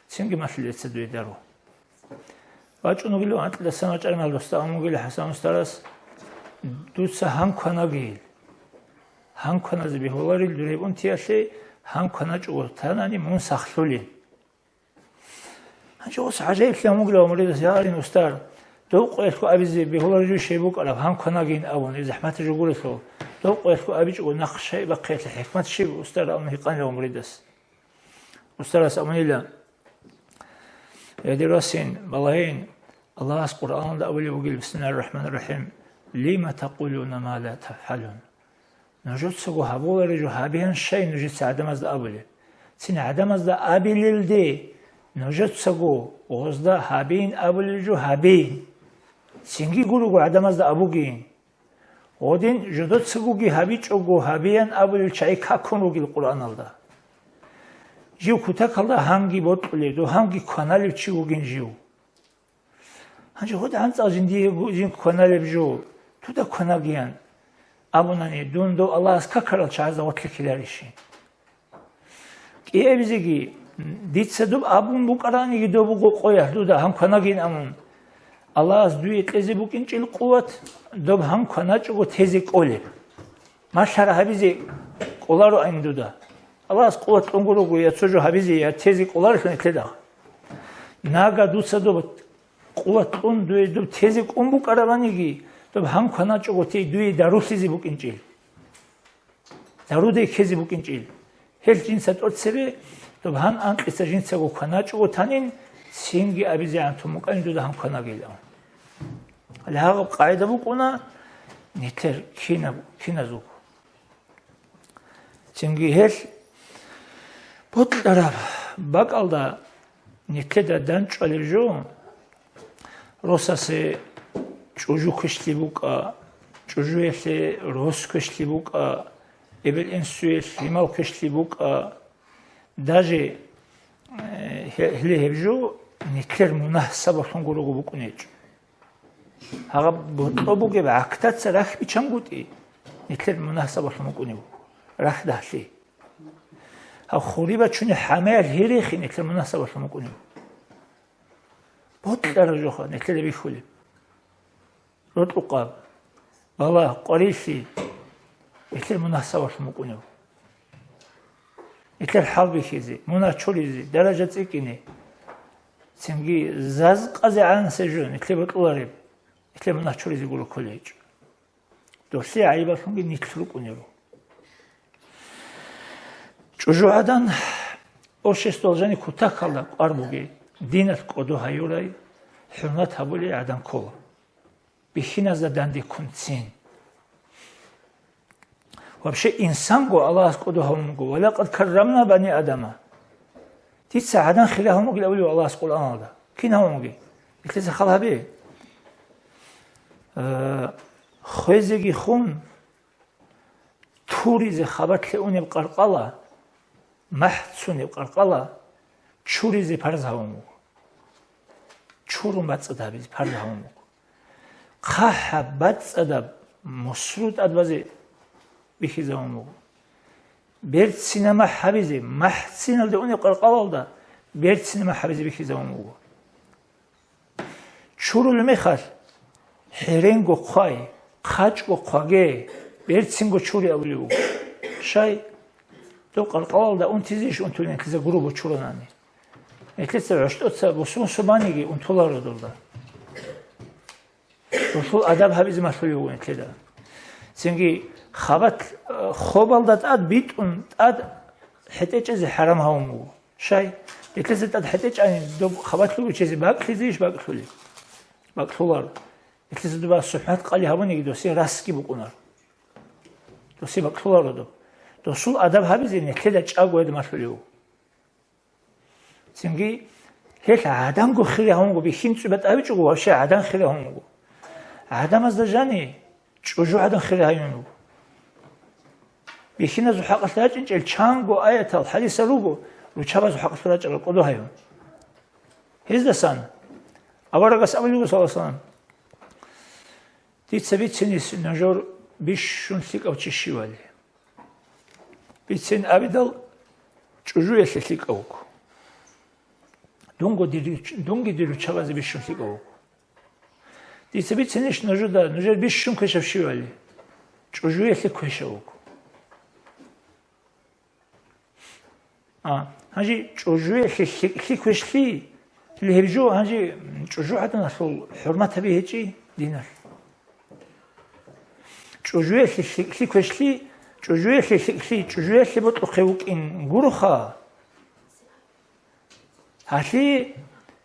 цинги малъила дица дуе дару». ВачӀун вугилав анкьи тӀасан вачӀарав мехалъ досда абун вугила ХӀасан устарас: «Дуца гьан кванагийил. Гьан кваназе бегьуларил дур гьеб унтиялъе, гьан кваначӀого танани мун сахлъулин». Гьанже гъос гӀажаиблъи гьамугилан муридас: «Я, гьарин, устар, дов къоялъго абизе бегьуларев жо щай букӀараб, гьан кванагин», – абун, гьеб захӀматаб жо гурелъул, дов къоялъго абичӀого нахъ щай бахъиялъе хӀикмат щиб, устар, абун гьикъанила муридас. Устарас абунила: «Я дир васин, балагьин, Аллагьас Къуръаналда абулеб бугил, бисмиллагьир рахӀманир рахӀим: „Лима такъулуна ма ла тафгӀалун“». Нужецаго гьабулареб жо гьабеян щай нужеца гӀадамазда абулеб? Цин гӀадамазда абилелде, нужецаго гъозда гьабейин абулел жо гьабейин. Цинги гурого гӀадамазда абугейин. Гъодин жодоцагоги гьабичӀого гьабеян абулел чагӀи какун ругел Къуръаналда. Жив кутакалда гьанги бокьулев, дов гьанги кваналев чи вугин жив. Гьанже гьудагӀанцӀал жиндие гу-, жин кваналеб жо, дуда кванагиян абунани, дун дов Аллагьас какарал чагӀазда гъорлъ ккеларищин? КӀиабизеги, дица доб абун букӀараниги доб буго къоялъ дуда гьан кванагин абун, Аллагьас дуе кьезе букӀинчӀел къуват, доб гьан кваначӀого тезе кӀолеб. Малъара гьабизе кӀолароан дуда. Аллагьас къуват кьун гурого я цо жо гьабизе, я тезе кӀоларелъул нилъеда. Нага дуца доб къуват кьун дуе доб тезе кӀун букӀараниги, доб гьан кваначӀого тей дуе дарулъизе букӀинчӀел. Даруде ккезе букӀинчӀел. Гьел жинца тӀоцебе, доб гьан анкьица жинцаго кваначӀого танин, цинги абизегӀан тун букӀанин дуда гьан кванагилан. Гьале гьаб къагӀида букӀуна нилъер кинаб-, киназул. Цинги гьел бокьараб бакӀалда нилъеда данчӀвалеб жо, росасе чӀужу квешлъи букӀа, чӀужуялъе рос квешлъи букӀа, эбел-инсуе лъимал квешлъи букӀа, даже, э, гье-, гьеле гьеб жо нилъер мунагь сабаблъун гурого букӀунечӀо. Гьаб бокьо бугеб гӀактаца рахь биччангутӀи, нилъер мунагь сабаблъун букӀунеб буго, рахь дагьлъи. Гьаб хури бачунеб хӀамаялъ гьерехи нилъер мунагь сабаблъун букӀунеб буго. Бокьараб жоха нилъеда бихьулеб. Рокьукъаб, балагь, къварилъи, нилъер мунагь сабаблъун букӀунеб. Нилъер хӀалбихьизе, мунагь чуризе, даража цӀикӀкӀине. Цинги заз къазегӀанасеб жо нилъе бокьулареб, нилъер мунагь чуризе гуро кколей гьечӀо. Долъие гӀайибалъунги нилъ рукӀунеро. ЧӀужугӀадан обществоялъ жани кутакалда кӀвар бугей, диналъ кӀодо гьаюрай, хӀурмат гьабулей гӀадан ккола. Бихьиназда данде ккунцин. Вообще, инсанго Аллагьас кӀодо гьавун вуго: «Ва лакъад каррамна бани Адама». Дица гӀадан хира гьавун вугил абулев Аллагьас Къуръаналда. Кин гьавун вугев? Нилъеца хал гьабе. Э, хвезеги хун, туризе хабалъе унеб къаркъала, махӀ цунеб къаркъала чуризе парз гьавун вуго. Чурун бацӀцӀад гьабизе парз гьавун вуго. ХъахӀаб бацӀцӀадаб мусру тӀад базе бихьизавун вуго. Берцинаб махӀ гьабизе, махӀциналде унеб къаркъалалда берцинаб махӀ гьабизе бихьизавун вуго. Чурулеб мехалъ, хӀеренго хъвай, хъачӀго хъваге, берцинго чуре абулеб буго. Щай? Доб къаркъалалда унтизейищ унтулин нилъеца грубо чуранани? Нилъеца гӀощтӀоца бусун субаниги унтуларо дурда. Дулъул адаб гьабизе малъулев вуго нилъеда. Цинги хабат, э, хобалда тӀад битӀун, тӀад хӀетӀечӀезе хӀарам гьавун буго. Щай? Нилъеца тӀад хӀетӀечӀани, доб хабат лугучезе бакӀлъизейищ бакӀлъулеб? БакӀлъуларо. Нилъеца доба сухӀмат къали гьабуниги, досие расги букӀунаро. Досие бакӀлъуларо доб. Досул адаб гьабизе нилъеда чӀаго гьед малъулев вуго. Цинги гьелъ гӀаданго хире гьавун вуго, бихьинцӀуба тӀавичӀого, вообще гӀадан хире гьавун вуго. ГӀадамазда жани чӀужу гӀадан хире гьаюн вуго. Бихьиназул хӀакъалъ рачӀинчӀел чанго аятал, хӀадисал руго, руччабазул хӀакъалъ рачӀарал кӀодо гьаюн. Гьездасан аварагас абулеб буго, саллаллагьу гӀалайгьи вассалам: «Дица бицинищ нужер бищун лъикӀав чи щивали?» Бицин абидал, чӀужуялъе лъикӀав вуго. Дунго дир-, дунги дир руччабазе бищун лъикӀав вуго. Дица бицинищ нужеда, нужер бищун квешав щивали? ЧӀужуялъе квешав вуго. А, гьанже чӀужуялъе лъикӀлъи квешлъи, гьеб жо гьанже чӀужугӀаданалъул хӀурмат гьаби гьечӀи диналъ. ЧӀужуялъе лъикӀлъи квешлъи, чӀужуялъе лъикӀлъи, чӀужуялъе бокьухъе вукӀин гуроха. Гьалъие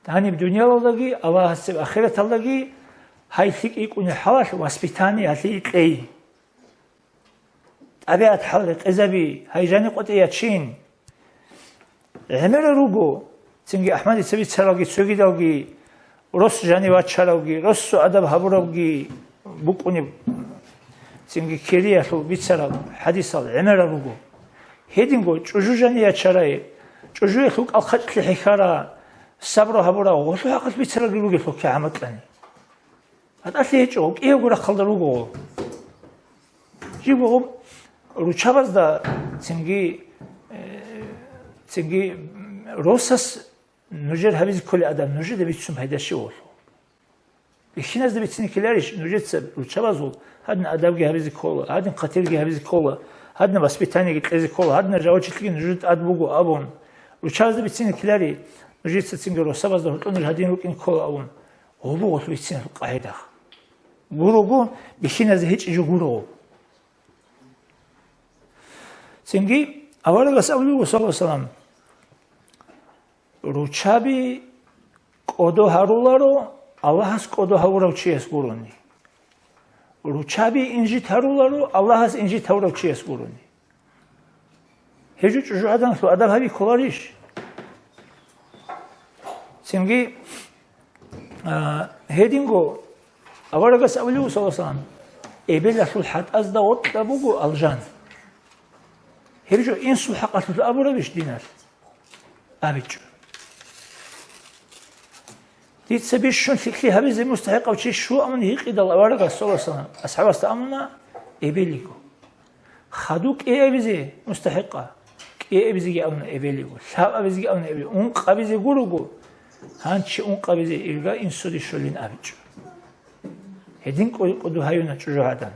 гьаниб дуниялалдаги, Аллагьасеб ахираталдаги гьай лъикӀ йикӀунеб хӀалалъ воспитание гьалъие кьей. ТӀабигӀат хӀал рекъезаби, гьай жаниб къватӀие ячин. ГӀемерал руго, цинги АхӀмадица бицаралги, цогидалги, рос жанив вачаравги, росу адаб гьабуравги букӀунеб, цинги кириялъул бицарал хӀадисал гӀемерал руго. Гьединго чӀужу жанив ячарай, чӀужуялъул кӀалхъачӀлъи хӀехьара, сабру гьабура, гъолъул хӀакъалъ бицаралги ругелъул кигӀан бокьани. ГьатӀалъи гьечӀо, кӀиявго рахъалда руго. Жибго гъоб руччабазда цинги, э, цинги росас нужер гьабизе кколеб адам нужеда бицун пайда щивалъул. Бихьиназда бицине ккеларищ нужеца руччабазул, гьадин адабги гьабизе ккола, гьадин хъатирги гьабизе ккола, гьадин воспитаниеги кьезе ккола, гьадин жавабчилъиги нужеда тӀад буго абун. Руччабазда бицине ккелари, нужеца цинги росабазда гьоркьоб нуж гьадин рукӀине ккола абун. Гьобо гъолъ бицин къагӀида. Гурого, бихьиназе гьечӀи жо гурого. Цинги аварагас абулеб буго, саллаллагьу гӀалайгьи вассалам: «Руччаби кӀодо гьаруларо Аллагьас кӀодо гьавурав чияс гурони. Руччаби инжит гьаруларо Аллагьас инжит гьавурав чияс гурони». Гьеб жо чӀужугӀаданалъул адаб гьаби кколарищ? Цинги, а, гьединго аварагас абулев, саллаллагьу гӀалайгьи вассалам, эбелалъул хӀатӀазда гъоркьа буго алжан. Гьеб жо инсул хӀакъалъулъ абурабищ диналъ? АбичӀо. Дица бищун лъикӀлъи гьабизе мустахӀикъав чи щуамун гьикъидал аварагас, саллаллагьу гӀалайгьи вассалам, асхӀабасда абуна: «Эбелиго». Хадув кӀиабизе мустахӀикъа, кӀиабизеги абуна эбелиго, лъабабизеги абуна эбелиго, ункъабизе гурого, гьанчи ункъабизе ирга инсуде щолин абичӀо. Гьедин кӀу-, кӀуду гьаюна чӀужугӀадан.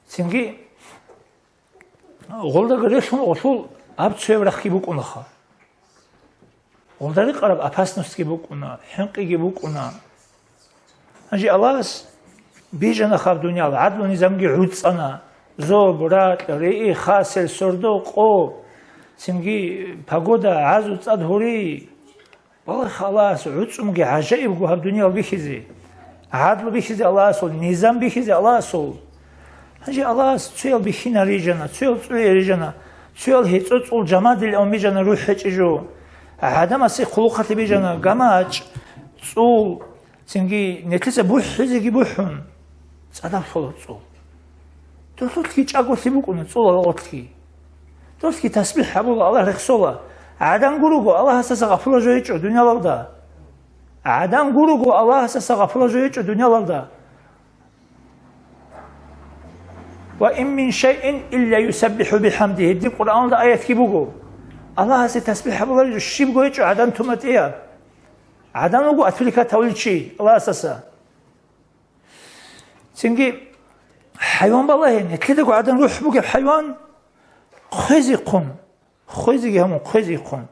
Цинги гъолдаго релълъун гъолъул гьаб цояб рахъги букӀунаха. Гъолда рекъараб опасностьги букӀуна, хӀинкъиги букӀуна. Гьанже Аллагьас бижана хаб дуниял, гӀадлу низамги гӀуцӀана, зоб, ракь, рии, хасел, сордо, къо, цинги погода, гӀазу, цӀад гьури. Балагь Аллагьас гӀуцӀунги гӀажаибго гьаб дуниял бихьизе, гӀадлу бихьизе Аллагьасул, низам бихьизе Аллагьасул. Гьанже Аллагьас цоял бихьинал рижана, цоял цӀуял рижана, цоял гьецӀо цӀул жамадил авун бижана рухӀ гьечӀеб жо. ГӀадамасе хъулухъалъе бижана гамачӀ, цӀул, цинги нилъеца бухӀизеги бухӀун, цӀадаб лъола цӀул. Досулъги чӀаголъи букӀуна цӀулал гъорлъги. Досги тасбихӀ гьабула, Аллагь рехсола. ГӀадан гурого Аллагьасаса гъапула жо гьечӀо дуниялалда. ГӀадан гурого Аллагьасаса гъапула жо гьечӀо дуниялалда. «Ва ин мин шайин илля юсаббихӀу бихӀамди», гьедин Къуръаналда аятги буго. Аллагьасе тасбихӀ гьабулареб жо щибго гьечӀо гӀадан туматӀияб. ГӀадан вуго отвлекать гьавулев чи Аллагьасаса. Цинги хӀайван балагье, нилъедаго гӀадан рухӀ бугеб хӀайван, хъвезехъун, хъвезеги гьамун, хъвезехъун.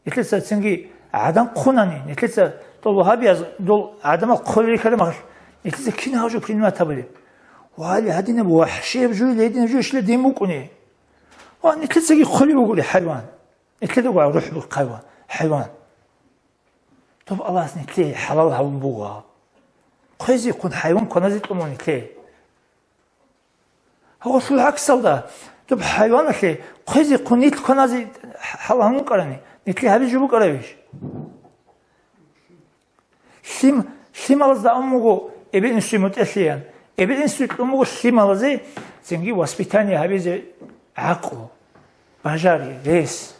Нилъеца цинги гӀадан хъунани, нилъеца дол вагьабияз, дол гӀадамал хъвелел рихьараб мехалъ, нилъеца кин гьав жо принимать гьабулеб? Вали, гьадинаб вахӀшияб жуйли, гьединаб жуй щила дин букӀуни. Ва нилъецаги хъулеб бугури хӀайван. Нилъедаго рухӀ бугеб хӀайван, хӀайван. Доб Аллагьас нилъее хӀалал гьавун буго. Хъвезехъун хӀайван кваназе кьун нилъее. Гьалъул гӀаксалда, доб хӀайваналъе хъвезехъун нилъ кваназе хӀалал гьавун букӀарани, нилъее гьабизе жо букӀарабищ? Лъим-, лъималазда абун буго эбел-инсуе мутӀигӀлъиян. Эбел-инсуе кьун буго лъималазе цинги воспитание гьабизе гӀакълу, бажари, рес.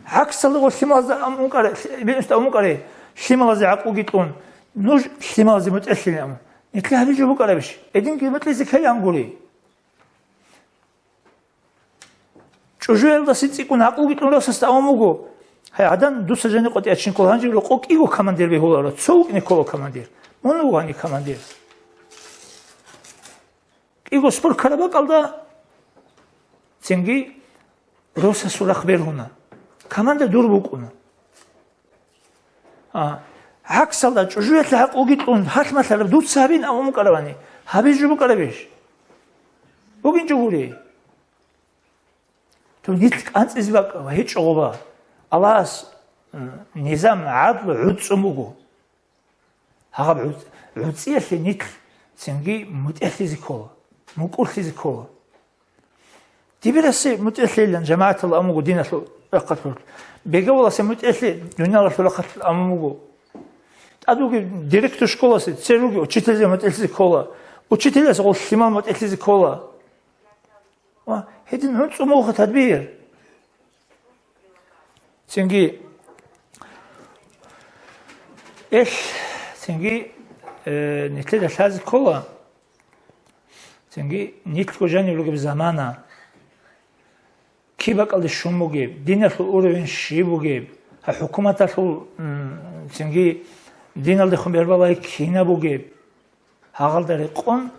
ГӀаксалда гъо лъималазда амукӀаре, бинуста амукӀаре, лъималазе гӀакълуги кьун, нуж лъималазе мутӀелъилин аму. Нилъе гьабизе букӀарабищ? Эдинги мутӀлизе ккелан гури. ЧӀужуялдаса цӀикӀкӀун гӀакълуги кьун росасда авун вуго. Гьай, гӀадан, дуца жани къватӀиячӀин ккола, гьанже рокъо кӀиго командир бегьуларо, цо вукӀине ккола командир. Мун вугани командир. КӀиго спор ккараб бакӀалда цинги росасул рахъ бергьуна. Команда дур букӀуна. А, гӀаксалда чӀужуялъе гӀакълуги кьун, гьалъ-малъараб дуца гьабин абун букӀаравани, гьабизе букӀарабищ? БугинчӀо гури. То нилъ кӀанцӀизе бакӀ ва гьечӀо гъоба. Аллагьас, м, низам, гӀадлу гӀуцӀцӀун буго. Гьаб гӀуц-, гӀуцӀиялъе нилъ цинги мутӀигӀлъизе ккола, мукӀурлъизе ккола. Дибирасе мутӀигӀлъейилан жамагӀаталда амуго диналъул рахъалъулъ. Бегавуласе мутӀигӀлъи дуниялалъул рахъалъулъ амуго. ТӀад вугев директор школасе, цер вугев учительзе мутӀигӀлъизе ккола. Учительасе гъол лъимал мутӀигӀлъизе ккола. Ва гьедин гӀуцӀцӀун буго тадбир. Цинги, эх, цинги, э, нилъеда лъазе ккола, цинги нилъго жанив ругеб замана, киб бакӀалде щун бугеб, диналъул уровень щиб бугеб, гьа, хӀукуматалъул, м, цинги диналдехун бербалай кинаб бугеб, гьагъалда рекъон,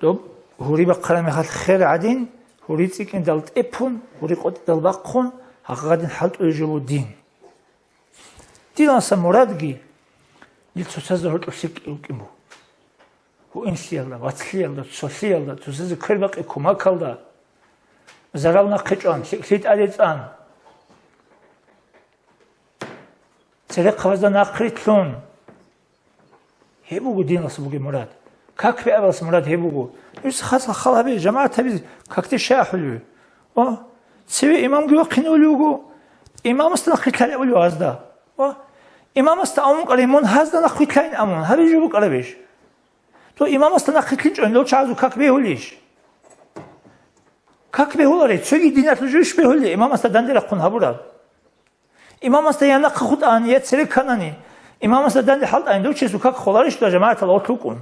доб гьури бахъараб мехалъ хер гӀадин, гьури цӀикӀкӀиндал тӀепун, гьури къотӀидал бахъун, гьагъадин хӀалтӀулеб жо буго дин. Диналъул мурадги, дил цоцазда гьоркьоб лъикӀ рукӀин буго. Гьуинлъиялда, вацлъиялда, цолъиялда, цоцазе квербакъи кумакалда, зарал нахъе чӀван, лъикӀлъи тӀаде цӀан. Церехъабазда нахърилълъун. Гьеб буго диналъул бугеб мурад. Как бегӀабалъул мурад гьеб буго. Нуж хас хал гьабе, жамагӀат гьабизе, какде щай ахӀулев? О, цеве имамги вахъине улев вуго, имамасда нахърилълъарай улев гьазда. О, имамасда амун кӀалай, мун гьазда нахърилълъайин амун, гьабизе букӀарабищ? То имамасда нахърилълъинчӀо, дов чагӀазул как бегьулищ? Как бегьуларей, цоги диналъул жо иш бегьулей, имамасда данде рахъун гьабураб? Имамасда я нахъа хутӀани, я цере кканани, имамасда данде хӀалтӀани, дов чиясул как холарищ дуда жамагӀаталда гъорлъ вукӀун?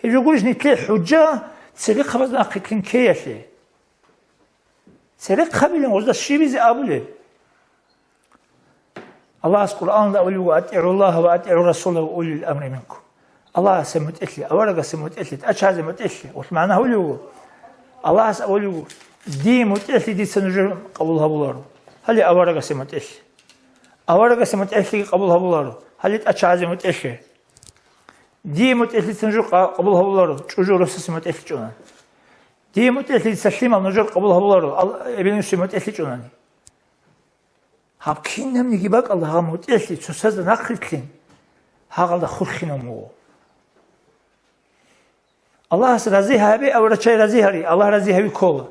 Гьеб жо гурищ нилъее хӀужа церехъабазда нахърилълъин ккеялъе? Церехъабилин гъозда щибизе абулеб? Аллагьас Къуръаналда абулеб буго: «АтӀигӀуллагьа ва атӀигӀур расула ва улил амри минкум». Аллагьасе мутӀигӀлъи, аварагасе мутӀигӀлъи, тӀачазе мутӀигӀлъи. Гъолъ магӀна гьулев вуго. Аллагьас абулеб буго: «Дие мутӀигӀлъи дица нужер къабул гьабуларо, гьале аварагасе мутӀигӀлъи. Аварагасе мутӀигӀлъиги къабул гьабуларо, гьале тӀачазе мутӀигӀлъи. Дие мутӀигӀлъица нужер къа-, къабул гьабуларо, чӀужу росасе мутӀигӀлъичӀони. Дие мутӀигӀлъица лъимал нужер къабул гьабуларо, ал-, эбел-инсуе мутӀигӀлъичӀони». Гьаб кинабниги бакӀалда гьаб мутӀигӀлъи цоцазда нахърилълъин, гьагъалда хурхинаб буго. Аллагьас рази гьабе, аварагчай рази гьари, Аллагь рази гьави ккола.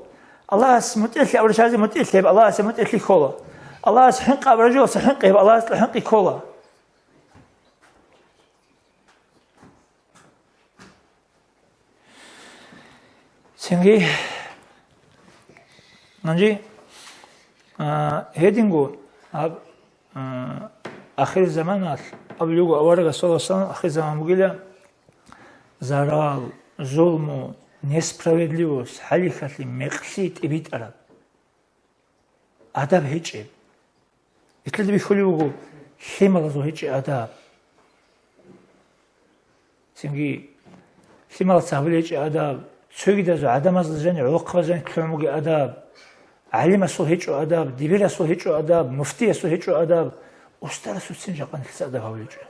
Аллагьас мутӀигӀлъи, аварагчазе мутӀигӀлъи гьеб, Аллагьасе мутӀигӀлъи ккола. Аллагьас хӀинкъи, аварагчоясе хӀинкъи гьеб, Аллагьасда хӀинкъи ккола. Цинги, гьанже, а, гьединго, гьаб, а, ахирзаманалъ абулеб буго, аварагас, саллаллагьу гӀалайгьи ва саллам, ахирзаман бугила, зарал, зулму, несправедливость, хӀалихьалъи, мекълъи тӀибитӀараб. Адаб гьечӀеб. Нилъеда бихьулеб буго, лъималазул гьечӀеб адаб. Цинги лъималаца гьабулеб гьечӀеб адаб, цогидазул гӀадамазда жани, гӀолохъабазда жани лъугӀун бугеб адаб, гӀалимасул гьечӀо адаб, дибирасул гьечӀо адаб, муфтиясул гьечӀо адаб, устарасулцин жакъа нилъеца адаб гьабулеб гьечӀо.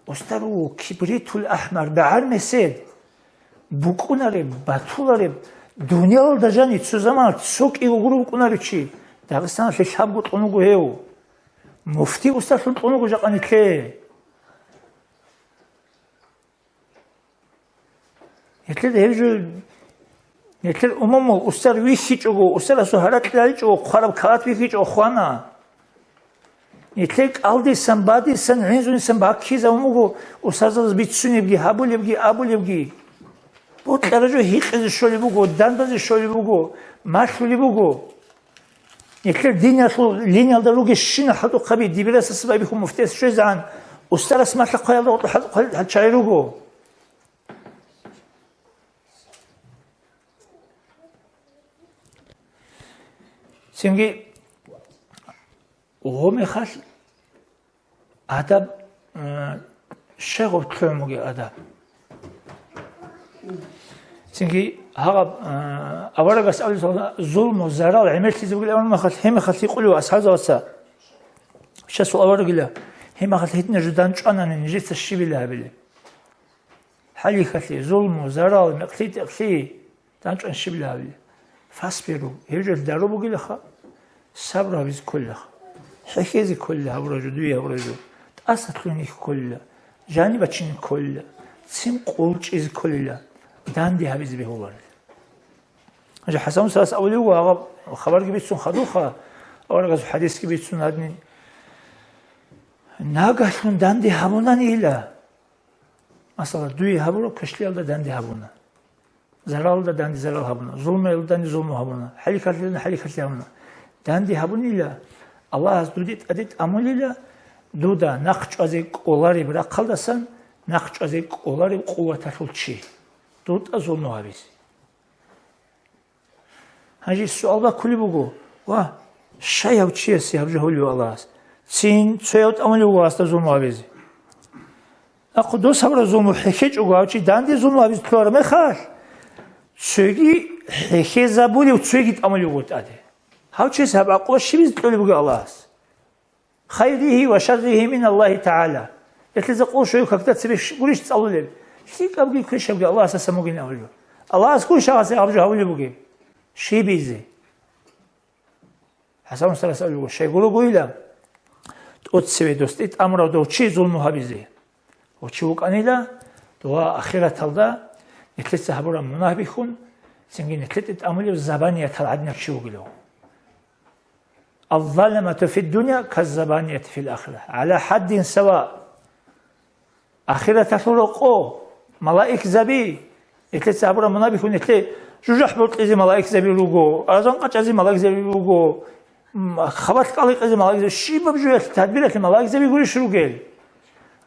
Устар вуго кибритул ахӀмар, багӀар месед. БукӀунареб, батулареб, дуниялалда жани цо заман цо кӀиго гуро букӀунарев чи, Дагъистаналъе лъабго кьун вуго гьев. Муфти устарлъун кьун вуго жакъа нилъее. Нилъеда гьеб жо, нилъер умумул устар вихьичӀого, устарасул гьаракь лъаличӀого, хъвараб калат вихьичӀого хвана. Нилъер кӀалдисан, бадисан, гӀинзунисан баккизабун буго устарзабаз бицунебги, гьабулебги, абулебги. Бокьараб жо гьикъизе щолеб буго, дандазе щолеб буго, малъулеб буго. Нилъер диналъул линиялда ругещина хӀалтӀухъаби, дибирасаса байбихьун муфтияс щвезегӀан, устарас малъа хъваялда гъоркьо хӀалтӀухъал чагӀи руго. Цинги гъо мехалъ адаб, э, щай гъоб лъугӀун бугеб адаб? Цинги гьагъаб, э, аварагас абулеб, зулму, зарал гӀемерлъизе бугилан мехалъ, гьеб мехалъ гьикъулев асхӀабзабаца, щасул аварагила, гьеб мехалъ гьединаб жо дандчӀванани нижеца щибила гьабилеб? ХӀалихьалъи, зулму, зарал, мекълъи-текълъи, дандчӀван щиб гьабилеб? Фасбиру, гьеб жо дару бугилаха, сабру гьабизе кколилаха. ХӀехьезе кколила гьабураб жо, дуе гьабураб жо. ТӀасалъугьине кколила, жаниб бачине кколила, ццин къулчӀизе кколила, данде гьабизе бегьуларел. Гьанже ХӀасан устарас абулев вуго, гьаб хабарги бицун хадуха, аварагасул хӀадисги бицун гьадин, нагагьлъун данде гьабунанила, масала, дуе гьабураб квешлъиялда данде гьабуна. Заралда данде зарал гьабуна, зулмуялда данде зулму гьабуна, хӀалихьалъиялда хӀалихьалъи гьабуна. Данде гьабунила, Аллагьас дуде тӀаде тӀамулила, дуда нахъ чӀвазе кӀолареб рахъалдасан нахъ чӀвазе кӀолареб къуваталъул чи, дуда зулму гьабизе. Гьанже суал баккулеб буго, ва, щай гьав чиясе гьаб жо гьулев Аллагьас? Цин цояв тӀамулев вуго гьасда зулму гьабизе. Ахъ, дос гьабураб зулму хӀехьечӀого гьав чи данде зулму гьабизе лъугьараб мехалъ, цоги хӀехьезабулев цоги тӀамулев вуго тӀаде. Гьав чиясе гьаб гӀакъуба щибизе кьолеб буго Аллагьас? Хайригьи ва шарригьи мин Аллагьи ТагӀала. Гьелъизе къо щвей какда цебе щ-, гурищ цӀалулеб? ЛъикӀабги квешабги Аллагьасасан бугин абулеб. Аллагьас гурищ гьасда гьаб жо гьабулеб бугеб? Щибизе? ХӀасан устарас абулеб, щайгурелъул, тӀоцеве досде тӀамурав дов чи зулму гьабизе. Гьев чи вукӀанила, дова ахираталда нилъеца гьабураб мунагь бихьун, цинги нилъеде тӀамулев забаниятал гӀадинаб чи вугилев. Аззаламату фиддуня каззабанияти фил ахира. ГӀала хӀаддин сава. Ахираталъул рокъо, малаикзаби, нилъеца гьабураб мунагь бихьун, нилъе жужахӀ бокьизе малаикзаби руго, азан къачӀазе малаикзаби руго, м, хабалъ кӀаликъизе малаикзаби, щибаб жоялъе, тадбиралъе малаикзаби гурищ ругел?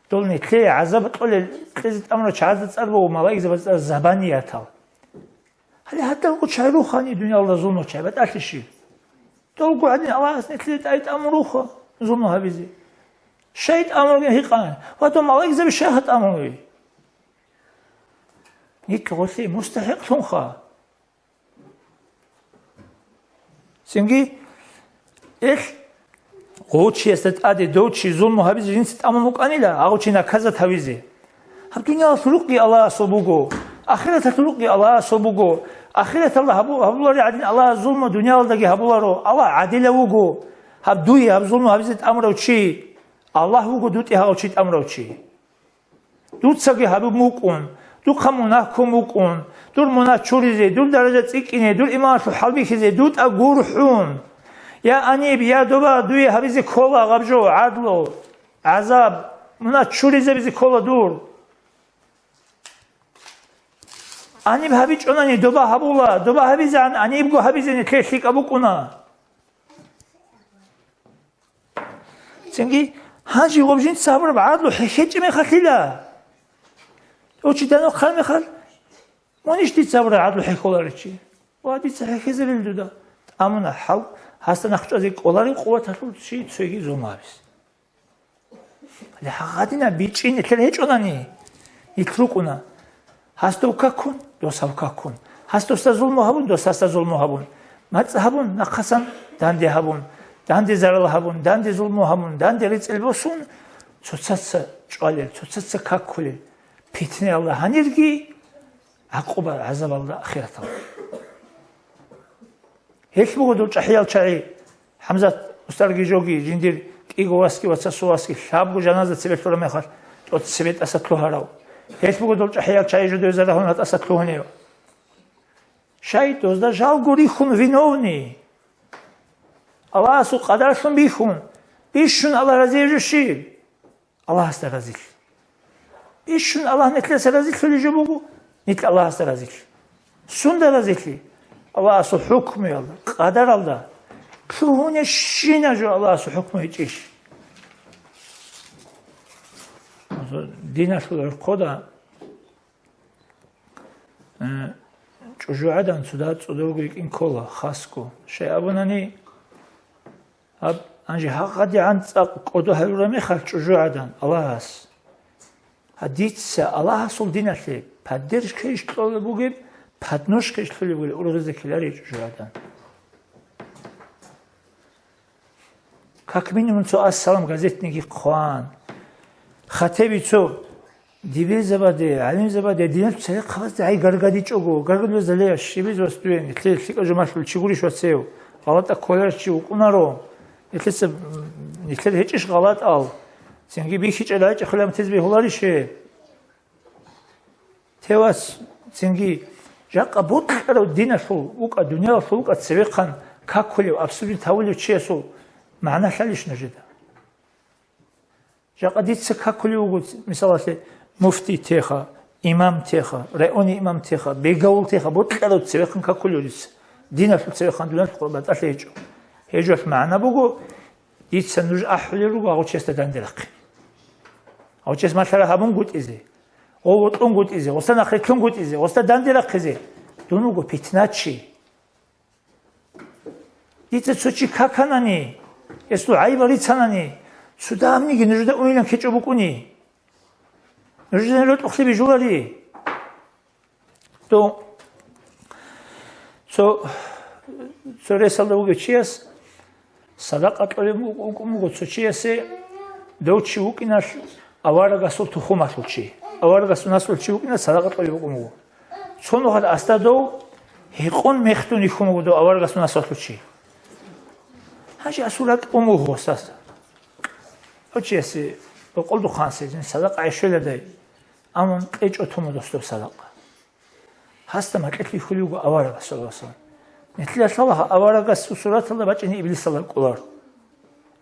Дол нилъее гӀазаб кьолел кьезе тӀамурал чагӀазда цӀар буго малаикзабазда цӀар забаниятал. Гьале гьадал гъо чагӀи рухани дуниялда зулму чагӀи батӀалъищи? Долго гӀадин Аллагьас нилъее тӀай тӀамун руха зулму гьабизе. Щай тӀамурги гьикъан, ва дов малаикзаби щай гьа тӀамурги? Нилъ гъолъи мустахӀикълъунха. Цинги, эл, гъов чиясда тӀаде дов чи зулму гьабизе жинца тӀамун вукӀанила, гъов чи наказат гьавизе. Гьаб дуниялалъул рукъги Аллагьасул буго, ахираталъул рукъги Аллагьасул буго. Ахираталда гьабу-, гьабуларел гӀадин Аллагьас зулму дуниялалдаги гьабуларо, Аллагь гӀадилав вуго. Гьаб дуе гьаб зулму гьабизе тӀамурав чи, Аллагь вуго дутӀи гьав чи тӀамурав чи. Дуцаги гьабун букӀун, духъа мунагь ккун букӀун, дур мунагь чуризе, дур даража цӀикӀкӀине, дур иманалъул хӀалбихьизе, дутӀа гурхӀун. Я аниб, я доба, дуе гьабизе ккола гьаб жо, гӀадлу, гӀазаб, мунагь чуризабизе ккола дур. Аниб гьабичӀонани доба гьабула, доба гьабизегӀан анибго гьабизе нилъее лъикӀаб букӀуна. Цинги, гьанже гъоб жинца гьабураб гӀадлу хӀехьечӀеб мехалъила. Гьев чи данде хъвараб мехалъ, мунищ дица гьабураб гӀадлу хӀехьоларев чи? Ва дица хӀехьезабил дуда. ТӀамуна хӀал, гьасда нахъ чӀвазе кӀолареб къуваталъул чи цоги зулму гьабизе. Гьале гьагъадинаб бичӀчӀи нилъер гьечӀонани, нилъ рукӀуна. Гьас дов какун, дос гьав какун. Гьас досда зулму гьабун, дос гьасда зулму гьабун. МацӀ гьабун, нахъасан данде гьабун, данде зарал гьабун, данде зулму гьабун, данде рецӀел босун, цоцаца чӀвалел, цоцаца какулел. Питнаялда гьанирги, гӀакъуба гӀазабалда ахираталда. Гьелъ буго дол чӀахӀиял чагӀи, ХӀамзат устарги жоги, жиндир кӀиго васги вацасул васги лъабго жаназа цебе лъураб мехалъ, тӀоцебе тӀаса лъугьарав. Гьелъ буго дол чӀахӀиял чагӀи жидее зарал гьуна тӀаса лъугьунев. Щай дозда жалго рихьун виновный? Аллагьасул къадарлъун бихьун, бищун Аллагь разияб жо щиб? Аллагьасда разилъи. Бищун Аллагь нилъеца разилъулеб жо буго, нилъ Аллагьасда разилъи. Сунда разилъи? Аллагьасул хӀукмуялда, къадаралда. Лъугьунебщинаб жо Аллагьасул хӀукму гьечӀищ? Диналъул гӀурхъуда, э, чӀужугӀадан цо дагьаб цӀодорго йикӀин ккола, хасго. Щай абунани, гьаб, гьанже гьагъадигӀан цӀакъ кӀодо гьарураб мехалъ чӀужугӀадан Аллагьас, гьа, дица Аллагьасул диналъе поддержкайищ кьолеб бугеб, подножкайищ лъолеб бугеб, ургъизе ккеларищ чӀужугӀадан? Как минимум цо «Ассалам» газетниги хъван. Хатеби цо дибирзабаде, гӀалимзабаде, диналъул церехъабазде гьай гаргадичӀого, гаргадулезда ле, щибиз вас дуе, нилъер лъикӀаб жо малъулев чи гурищ вацев, гъалатӀа кколарищ чи вукӀунаро, нилъеца, нилъер гьечӀищ гъалатӀал, цинги бихьичӀел гьечӀеб хӀаламатиз бегьуларищ гьеб? Тевас, цинги, жакъа бокьарав диналъул вукӀа, дуниялалъул вукӀа цевехъан какулев, обсудить гьавулев чиясул магӀна лъалищ нужеда? Жакъа дица какулев вуго, мисалалъе, муфтий теха, имам теха, райони имам теха, бегавул теха, бокьарав цевехъан какулев дица. Диналъул цевехъан, дуниялъул батӀалъи гьечӀо. Гьеб жоялъ магӀна буго, дица нуж ахӀулел руго гьав чиясда данде рахъе. Гьав чияс малъараб гьабунгутӀизе, гъов вокьунгутӀизе, гъосда нахърилълъунгутӀизе, гъосда данде рахъизе. Дун вуго питначи. Дица цо чи каканани, гьесул гӀайибал рицанани, цо дагьабниги нужеда унилан ккечӀо букӀуни. Нужеда рокьухълъи бижулари. То цо, цо ресалда вугев чияс садакъа кьолеб вукӀун вуго цо чиясе, дов чи вукӀиналъ аварагасул тухумалъул чи, аварагасул наслул чи вукӀиналъ садакъа кьолеб вукӀун вуго. Цо нухалъ асда дов гьекъон мехтун йихьун вуго дов аварагасул наслулъул чи. Гьанже асул ракӀ умугьу гьосаса. Гьав чиясе бокъолдухъансе садакъа гӀешоладай, амма кьечӀо тумудосдаб садакъа. Гьасда макьилъ вихьулев вуго аварагас, саллаллагьу гӀалайгьи вассалам. Нилъеда лъала гьа аварагасул сураталда бачӀине иблисалда кӀолар.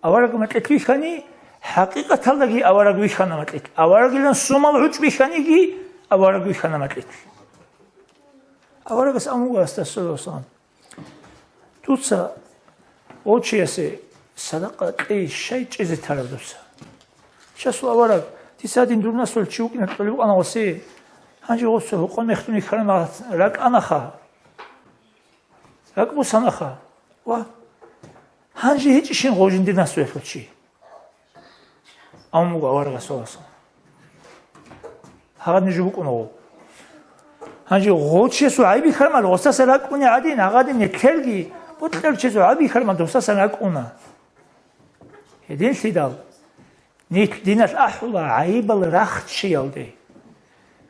Авараг макьилъ вихьани, хӀакъикъаталдаги авараг вихьана макьилъ. Аварагилан сумал гӀучӀ бихьаниги, авараг вихьана макьилъ. Аварагас амуго гьасда, саллаллагьу гӀалайгьи вассалам. Дуца гъов чиясе садакъа кьей щай чӀезе тараб дуца? Чиясул авараг, дица гьадин дур наслул чи вукӀиналъ кьолеб букӀана гъосе. Гьанже гъосул гьекъон мехтун йихьараб ракӀанаха. РакӀ босанаха. Ва гьанже гьечӀищин гъов жиндир наслуялъул чи? Амма буго аварагас валасан. Гьагъадин жо букӀуна гъов. Гьанже гъов чиясул гӀайиб бихьармал, гъосдаса ракӀуни гӀадин, гьагъадин нилъерги, бокьарав чиясул гӀайиб бихьармал, гъосдаса ракӀуна. Гьединлъидал, нилъ диналъ ахӀула гӀайибал рахчиялде.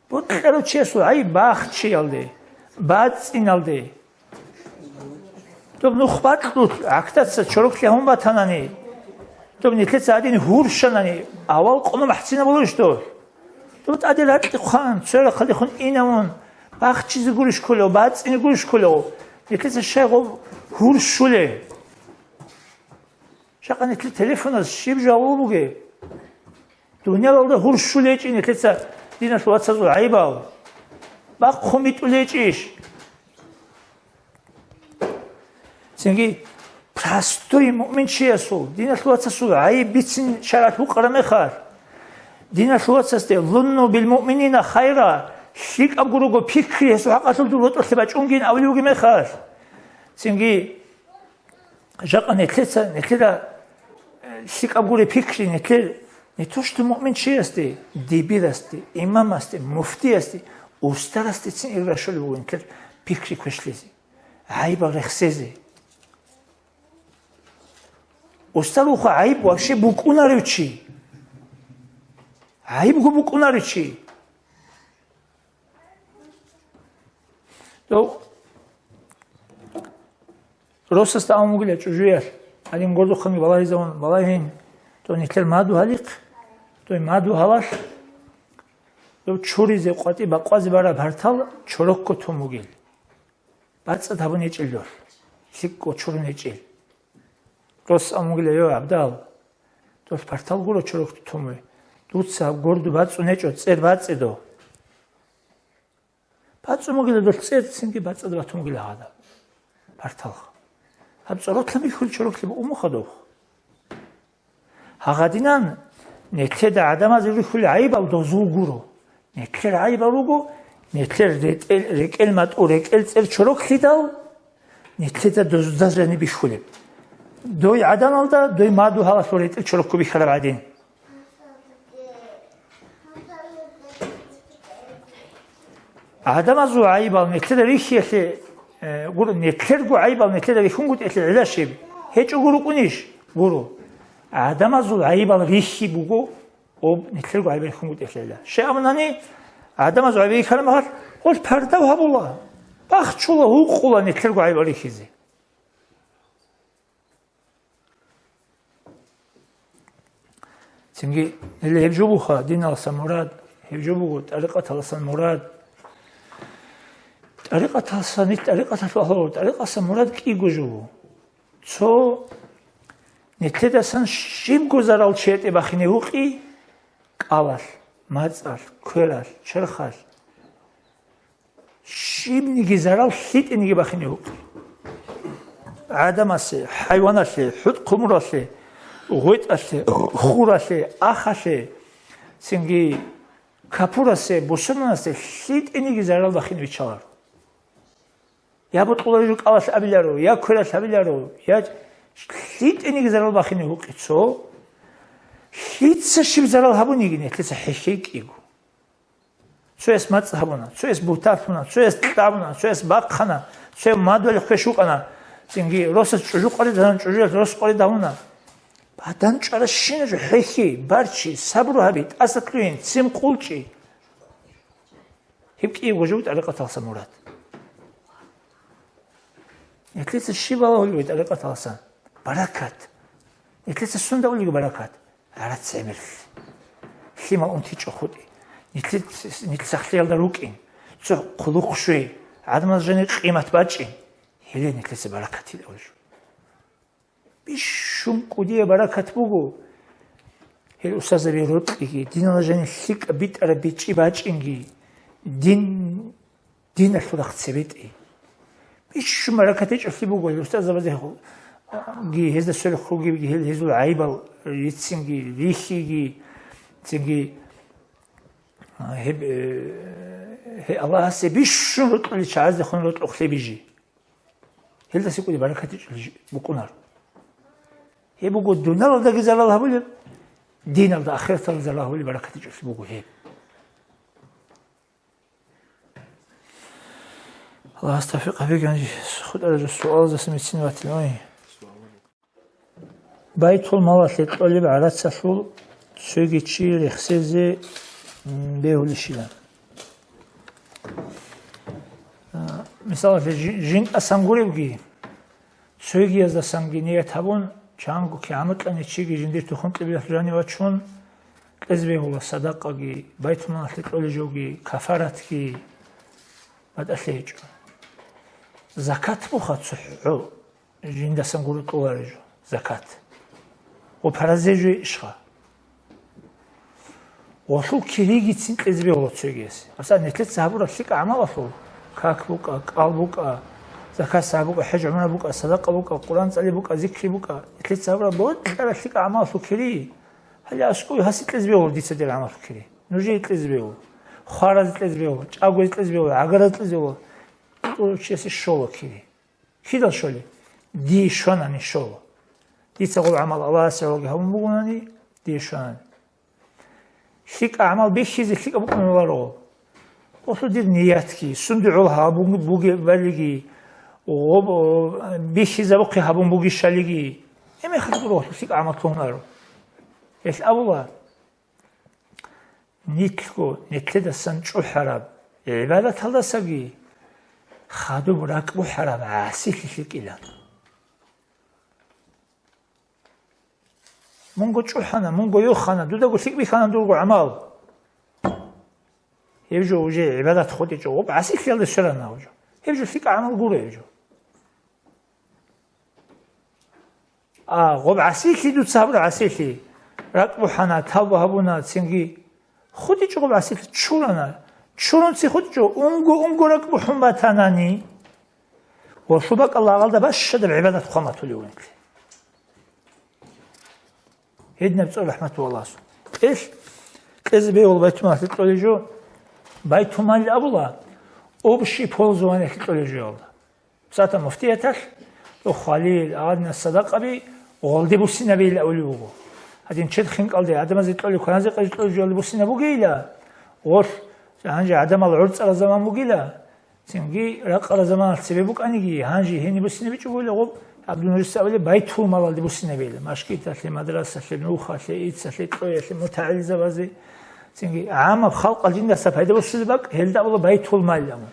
Бокьарав чиясул гӀайиб бахчиялде, бацӀиналде. Доб нух бакьулъ гӀактаца чороклъи гьун батанани, доб нилъеца гьадин гьурщанани, авал къоно махцина болищ доб? Доб тӀаде ракьи хъван, цоял рахъалдехун инавун, бахчизе гурищ кколев, бацӀине гурищ кколев, нилъеца щай гъов гьурщулей? Жакъа нилъер телефоназ щиб жаваб бугеб? Дуниялалда гьурщулечӀин нилъеца диналъул вацазул гӀайибал. Бахъун битӀулечӀищ? Цинги простой муъминчиясул, диналъул вацасул гӀайиб бицин шаргӀалъ букъараб мехалъ, диналъул вацасде, «Зунну бил муъминина хайра», лъикӀаб гурого пикри гьесул хӀакъалъулъ дур ботӀолъи бачӀунгин авлиуги мехалъ, цинги Жакъа нилъеца, нилъеда, э, лъикӀаб гури пикри нилъер, не то что муъминчиясде, дибирасде, имамасде, муфтиясде, устарасдецин ирга щолеб буго нилъер пикри квешлъизе, гӀайибал рехсезе. Устар вуха гӀайиб вообще букӀунарев чи? ГӀайибго букӀунарев чи? То росасда абун бугила чӀужуялъ, гьадин гордухъанги балагьизавун, балагьин, то нилъер маду гьалихъ, то маду гьалалъ, то чуризе къватӀи бакъвазе бараб гьартал чорокко тун бугил. БацӀцӀад гьабун гьечӀел дол, лъикӀго чурун гьечӀел. Рос абун бугила: «Йо, ГӀабдал, дол партал гуро чорокко тун бугеб. Дуца гьаб горду бацӀцӀун гьечӀо, цӀер бацӀцӀе дов». БацӀцӀун бугила дол цӀер, цинги бацӀцӀад батун бугила гьадаб парталха. Гьаб цӀоролъан бихьулел чороклъи букӀун буго доб. Гьагъадинан, нилъеда гӀадамазе рихьулел гӀайибал дозул гуро. Нилъер гӀайибал руго, нилъер ретӀел, рекӀел матӀу, рекӀел цӀер чороклъидал, нилъеда доз-, даз жаниб бихьулеб. Дой гӀадамалда, дой мадугьалалъул ретӀел чорокго бихьараб гӀадин. ГӀадамазул гӀайибал нилъеда рихьиялъе, э, гуро, нилъерго гӀайибал нилъеда рихьунгутӀиялъе гӀилла щиб? ГьечӀого рукӀунищ? Гуро. ГӀадамазул гӀайибал рихьи буго, об нилъерго гӀайибал рихьунгутӀиялъе гӀилла. Щай абунани, гӀадамазул гӀайибал рихьараб мехалъ, гьел пардав гьабула, бахчула, гьукъула нилъерго гӀайибал рихьизе. Цинги, гьеле гьеб жо буха диналъа мурад, гьеб жо буго тӀарикъаталъан мурад. ТӀарикъаталъан, нилъ тӀарикъаталъул агьлу, тӀарикъаталъан мурад кӀиго жо буго. Цо, нилъедасан щибго зарал чияте бахине вукъи, кӀалалъ, мацӀалъ, квералъ, черхалъ. Щибниги зарал лъитӀениги бахине вукъи. ГӀадамасе, хӀайваналъе, хӀутӀ-хъумуралъе, гъветӀалъе, хуралъе, ахалъе, цинги капурасе, бусурманасе лъитӀениги зарал бахине биччаларо. Я бокьулареб жо кӀалалъ абиларо, я квералъ абиларо, я лъитӀениги зарал бахине вукъи цо. Лъица щиб зарал гьабуниги, нилъеца хӀехьей кӀиго. Цояс мацӀ гьабуна, цояс бугьтан лъуна, цояс кьабуна, цояс бахъана, цояс мадугьалихъ квеш вукӀана, цинги росас чӀужу къварид гьабуна, чӀужуялъ рос къварид гьабуна. Бадан чӀваращинаб жо хӀехьей, барчи, сабру гьаби, тӀаса лъугьин, ццин къулчӀи. Гьеб кӀиябго жо тӀарикъаталъан мурад. Нилъеца щиб балагьулеб тӀарикъаталъан? Баракат. Нилъеца сунда улеги баракат? ГӀарац гӀемерлъи. Лъимал унтичӀо хутӀи. Нилъ-, нилъ сахлъиялда рукӀин. Цо хъулухъ щвей. ГӀадамаз жанир къимат бачӀин. Гьеле нилъеца баракат гьелъул жо. Бищун кӀудияб баракат буго. Гьел устазаби рокьиги, диналда жанир лъикӀаб битӀараб бичӀчӀи бачӀинги, дин диналъул рахъ цебетӀи. Бищун баракат гьечӀолъи буго гьел устазабазеги, гьезда сверухъ ругебги гьел гьезул гӀайибал рицинги, рихьиги, цинги, а, гьеб, э, гьей Аллагьасе бищун рокьулел чагӀаздехун рокьухълъи бижи. Гьелдаса кӀудияб баракат гьечӀолъи букӀунаро. Гьеб буго дуниялалдаги зарал гьабулеб, диналда, ахираталда зарал гьабулеб баракат гьечӀолъи буго гьеб. Аллагьас тавфикъ гьабеги, гьанже хутӀараб жо суалаздаса мицин ватилан. Байтул-малалъе кьолеб гӀарацалъул цоги чи рехсезе, м, бегьулищила? А, мисалалъе, жи-, жинтӀасан гуревги, цойгияздасанги ният гьабун, чанго кигӀан букӀани чиги жиндир тухум-кьибилалъ жанив вачун, кьезе бегьула садакъаги, байтул-малалъе кьолеб жоги, кафаратги батӀалъи гьечӀо. Закат буха цохӀо жиндасан гуро кьолареб жо, закат. Ва паразе жо ишха. Гъолъул киригицин кьезе бегьула цойгиясе. Масала, нилъеца гьабураб лъикӀаб гӀамалалъул, как букӀа, кӀал букӀа, закат сагӀат букӀа, хӀеж-гӀумра букӀа, садакъа букӀа, Къуръан цӀали букӀа, зикри букӀа, нилъеца гьабураб бокьараб лъикӀаб гӀамалалъул кири, гьале аскӀове гьасе кьезе бегьула дица дир гӀамалалъул кири. Нужее кьезе бегьула, хваразе кьезе бегьула, чӀагоязе кьезе бегьула, гӀагаразе кьезе бегьула, кьурав чиясе щола кири. Кидал щолеб? Дие щванани щола. Дица гъоб гӀамал Аллагьасе гӀологи гьабун бугонани, дие щванани. ЛъикӀа гӀамал бихьизе лъикӀаб букӀунеларо. Гъолъул дир ниятги, сунда гӀоло гьабун бугеб балиги, гъоб-, бихьизабухъе гьабун бугищалиги, гьеб мехалъ гуро гъолъул лъикӀа гӀамал лъугьунаро. Гьелъ абула, нилъго, нилъедасан чӀухӀараб гӀибадаталдасаги хадуб ракӀбухӀараб гӀасилъи лъикӀилан. Мунго чӀухӀана, мунго йохана, дудаго лъикӀ бихьана дурго гӀамал. Гьеб жо уже гӀибадат хутӀичӀо, гъоб гӀасилъиялда сверана гьеб жо. Гьеб жо лъикӀ гӀамал гуро гьеб жо. А, гъоб гӀасилъи дуца гьабура гӀасилъи. РакӀбухӀана, тавба гьабуна, цинги хутӀичӀо гъоб гӀасилъи, чурана. Чурунцин хутӀичӀо, унго-унго ракӀбухӀун батанани, Ва лъубакъа лагъалда бащадаб гӀибадат хъван батулев вугелъи. Гьединаб цӀар рахӀматуллагьасул. Ил кьезе бегьул байтулмалалъе кьолей жо, байтулмал абула, общий пользованиялъе кьолей жоялда. Цоца муфтияталъ, цо хвалил, гьадинал садакъаби гъолде буссинабейилан абулеб буго. Гьадин чед хинкӀалде гӀадамазе кьолеб, кваназе къезе кьолеб жоялде буссинаб бугейила, гъолъ, гьанже гӀадамал гӀорцӀараб заман бугила, цинги ракъараб заманалъ цебе букӀаниги, гьанже гьениб буссинабичӀого гъоб, гьаб дун гьесда абулеб байтулмалалде буссинабейилан, мажгиталъе, мадрасалъе, нухалъе, иццалъе, кьоялъе, мутагӀилзабазе, цинги гӀамаб халкъалда жиндаса пайда босулеб бакӀ, гьелда абула байтулмал абун.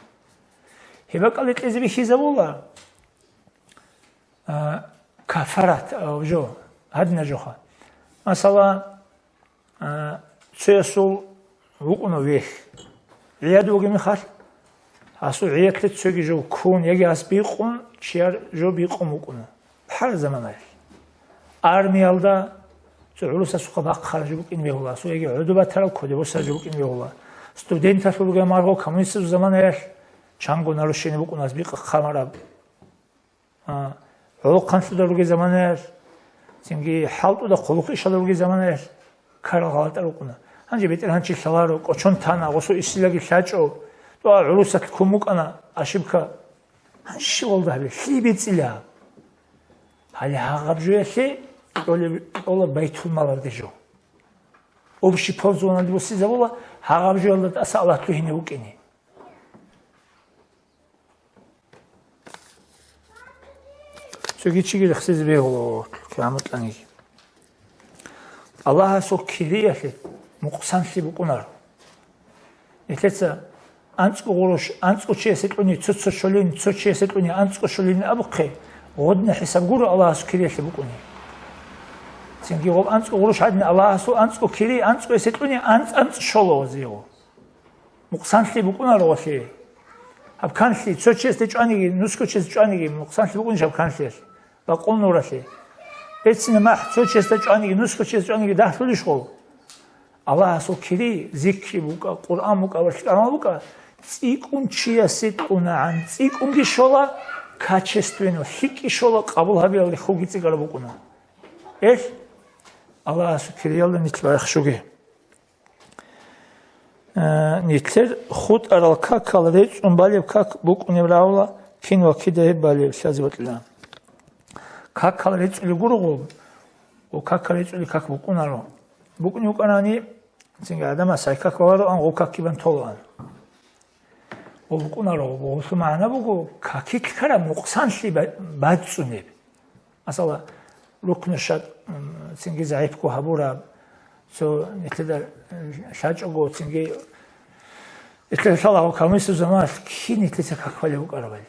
Гьеб бакӀалде кьезе бихьизабула, а, кафарат, а, жо, гьадинал жоха. Масала, а, цоясул вукӀуна вехь. ГӀияд вугеб мехалъ, гьасул гӀиялъе цоги жо ккун, яги гьас бикъун, чияр жо бикъун вукӀуна. БахӀараб заманаялъ. Армиялда цо гӀурусасухъа бахъараб жо букӀин бегьула, асул яги гӀодоб батараб кодоб босараб жо букӀин бегьула. Студенталъул ругел маргъу коммунистазул заманаялъ чанго нарушение букӀуна, гьас бикъа хъамараб. А, гӀолохъанлъуда ругел заманаялъ, цинги хӀалтӀуда хъулухъ ишалда ругел заманаялъ ккарал гъалатӀал рукӀуна. Гьанже бетӀергьанчи лъаларо, кӀочон тана, гъосул исилаги лъачӀо, тӀуа гӀурусалъ ккун букӀана, ошибка. Гьанже щивалда гьабе, лъие бецӀила? Гьале гьагъаб жоялъе кьолеб-, кьола байтулмалалде жо. Общий пользованиялде буссизабула, гьагъаб жоялда тӀаса Аллагь лъугьине вукӀине. Цоги чиги рехсезе бегьула кигӀан букӀаниги. Аллагьасул кириялъе мукъсанлъи букӀунаро. Нилъеца анцӀго гъурущ анцӀго чиясе кьуни, цо-цо щолин, цо чиясе кьуни, анцӀго щолин абухъе, гъодна хӀисаб гуро Аллагьасул кириялъе букӀуни. Цинги гъоб анцӀго гъурущ гьадин Аллагьасул анцӀго кири, анцӀгоясе кьуни, анцӀ-анцӀ щола вазе гъо. Мукъсанлъи букӀунаро гъолъие. Гьаб канлъи, цо чиясде чӀваниги, нусго чиясде чӀваниги, мукъсанлъи букӀунищ гьаб канлъиялъ? Бакъул нуралъе. Эцина махӀ, цо чиясда чӀваниги, нусго чиясда чӀваниги дагьлъулищ гъов? Аллагьасул кири, зикри букӀа, Къуръан букӀа ва лъикӀал гӀамал букӀа, цӀикӀкӀун чиясе кьунагӀан, цӀикӀкӀунги щола, качественно, лъикӀги щола, къабул гьабиялде хьулги цӀикӀкӀараб букӀуна. Эл, Аллагьасул кириялда нилъ байхщуге. Э, нилъер хутӀарал какал рецӀун балеб как букӀунеб рагӀула, кин ва кида гьеб балеб лъазе бокьилан. Какал рецӀулеб гурого, ва какал рецӀулеб как букӀунаро. БукӀун букӀанани, цинги гӀадамас гьай как балароан, гъо какги бан толаан. Гъо букӀунаро, гъолъул магӀна буго, какилъ ккараб нукъсанлъи ба-, бацӀцӀунеб. Масала, рукну шат, м, цинги загӀипго гьабураб, цо нилъеда, м, лъачӀого, цинги нилъеда лъала гьав камису заманалъ кин нилъеца как балев вукӀарабали.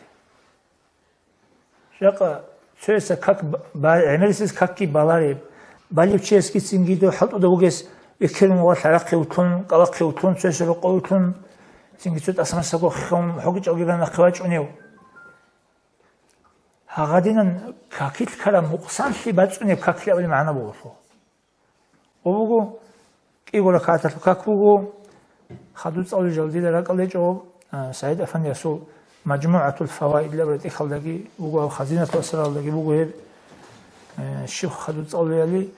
Жакъа цояса как ба-, ба-, гӀемерисез какги балареб, балев чиясги цинги дов хӀалтӀуда вугес экерун ва лъарахъе вутлун, кӀалахъе вутлун, цоясе рокъов вутлун, цинги цо тӀасамасаго хихун, хӀогичӀалги ган нахъе вачӀунев. Гьагъадинан какилъ ккараб мукъсанлъи бацӀцӀунеб каклъи абулеб магӀна буго. Гъо буго, кӀиго ракагӀаталъул как буго, хадуб цӀалулел дида ракӀалда гьечӀо, а, СагӀид Афандиясул МажмугӀатул Фаваид абураб тӀехьалдаги буго, гьаб Хазинатул Асраралдаги буго гьеб, э, щиб хадуб цӀалулел,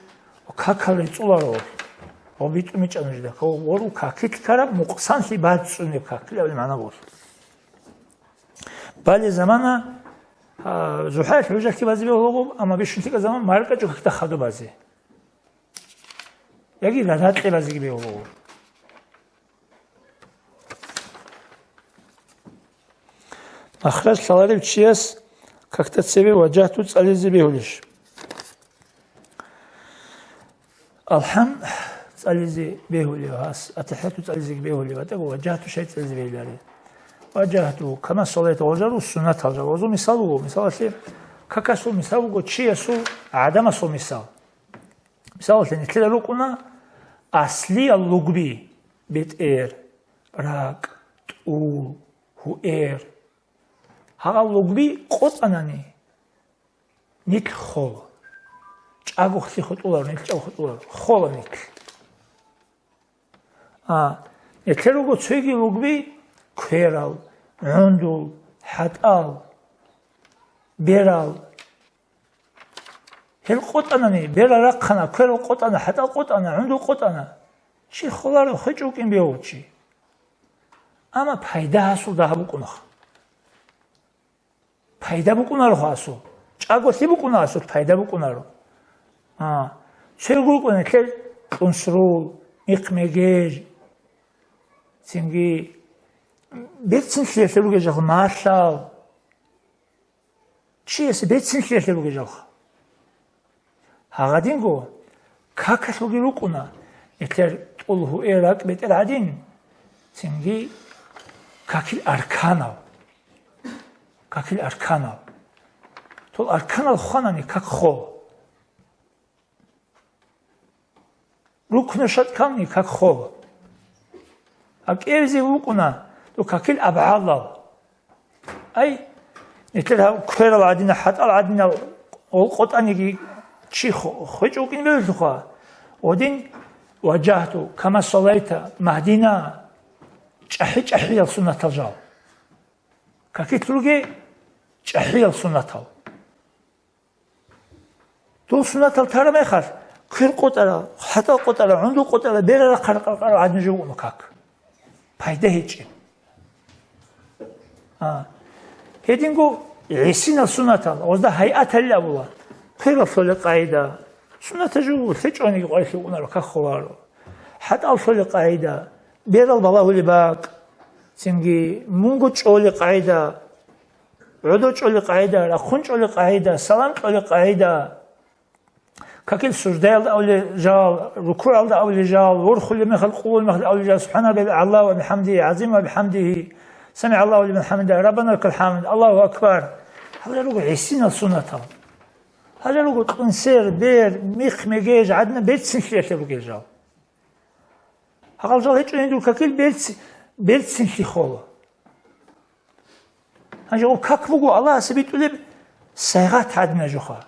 какал рецӀуларо. Гъо битӀун бичӀчӀана нужеда. Гъо, гъору какилъ ккараб мукъсанлъи бацӀцӀунеб каклъи абулеб магӀна буго. Балеб замана, а, зухӀаялъ гӀужалъги базе бегьулаго, амма бищун лъикӀаб заман маркӀачӀул какда хадуб базе. Яги радакье базеги бегьулаго. Махраж лъаларев чияс какда цебе важагьту цӀализе бегьулищ? АлхӀам цӀализе бегьулев гьас, атахӀияту цӀализеги бегьулев, атӀего важагьту щай цӀализе бегьулари? Важагьту, кама салайта, важагьту суннатал жал. Гъозул мисал буго, мисалалъе, какасул мисал буго, чиясул, гӀадамасул мисал. Мисалалъе, нилъеда рукӀуна аслиял лугби, бетӀер, ракӀ, тӀул, гьуэр. Гьагъал лугби къотӀанани, нилъ хола. ЧӀаго лъи хутӀуларо, нилъ чӀаго хутӀуларо. Хола нилъ. А, нилъер руго цоги лугби: кверал, гӀундул, хӀатӀал. берал. Гьел къотӀанани, берал рахъана, кверал къотӀана, хӀатӀал къотӀана, гӀундул къотӀана. Чи холаро, хвечӀо вукӀин бегьув чи. Амма пайда гьасул дагьаб букӀунаха. Пайда букӀунаро гьасул. ЧӀаголъи букӀуна гьасул, пайда букӀунаро. А, церго рукӀуна нилъер кьунсрул, михъ-мегеж, цинги берцинлъиялъе ругел жал малъал. Чиясе берцинлъиялъе ругел жалха. Гьагъадинго какалъулги рукӀуна, нилъер тӀул гьуэр ракӀ бетӀер гӀадин, цинги какил арканал. Какил арканал. Тул арканал хванани как хол. Рукну шатӀ кални как хол. А кӀевзе вукӀуна, то какил абгӀалал. Ай, нилъер гьав кверал гӀадина, хӀатӀал гӀадинал гъол къотӀаниги чи хо-, хвечӀо вукӀин бегьулъуха. Гъодин ваджагьту, кама салайта, магьдина, чӀахӀи-чӀахӀиял суннатал жал. Какилъулги чӀахӀиял суннатал. Дул сунатал тара мехалъ, квер къотӀара, хӀатӀал къотӀара, гӀундул къотӀара, бера рахъарал къаркъара гӀадин жо уна как. Пайда гьечӀеб. А. Гьединго гӀисинал сунатал, гъозда гьайаталли абула. Квералъули къайда. Сунатал жо лъечӀониги къвайлъи унаро, как холаро. ХӀатӀалъули къайда. Берал балагьули бакӀ. Цинги мунго чӀоли къайда. ГӀодо чӀоли къайда, рахъун чӀоли къайда, салам кьоли къайда. Какил суждаялда авли жал, рукугӀалда авли жал, ворхули мехал, къулул мехал авли жал, субхӀана раббиял аъла ва бихӀамдигьи, гӀазим ва бихӀамдигьи, самигӀаллагьу лиман хӀамида, раббана лакал хӀамд, Аллагьу акбар. Гьале руго гӀисинал сунатал. Гьале руго кьунсер, бер, михъ-мегеж, гӀадна берцинлъиялъе ругел жал. Гьагъал жал гьечӀо гьендул какил берци-, берцинлъи хола. Гьанже гъуб как буго Аллагьасе битӀулеб сайгъат гӀадина жоха.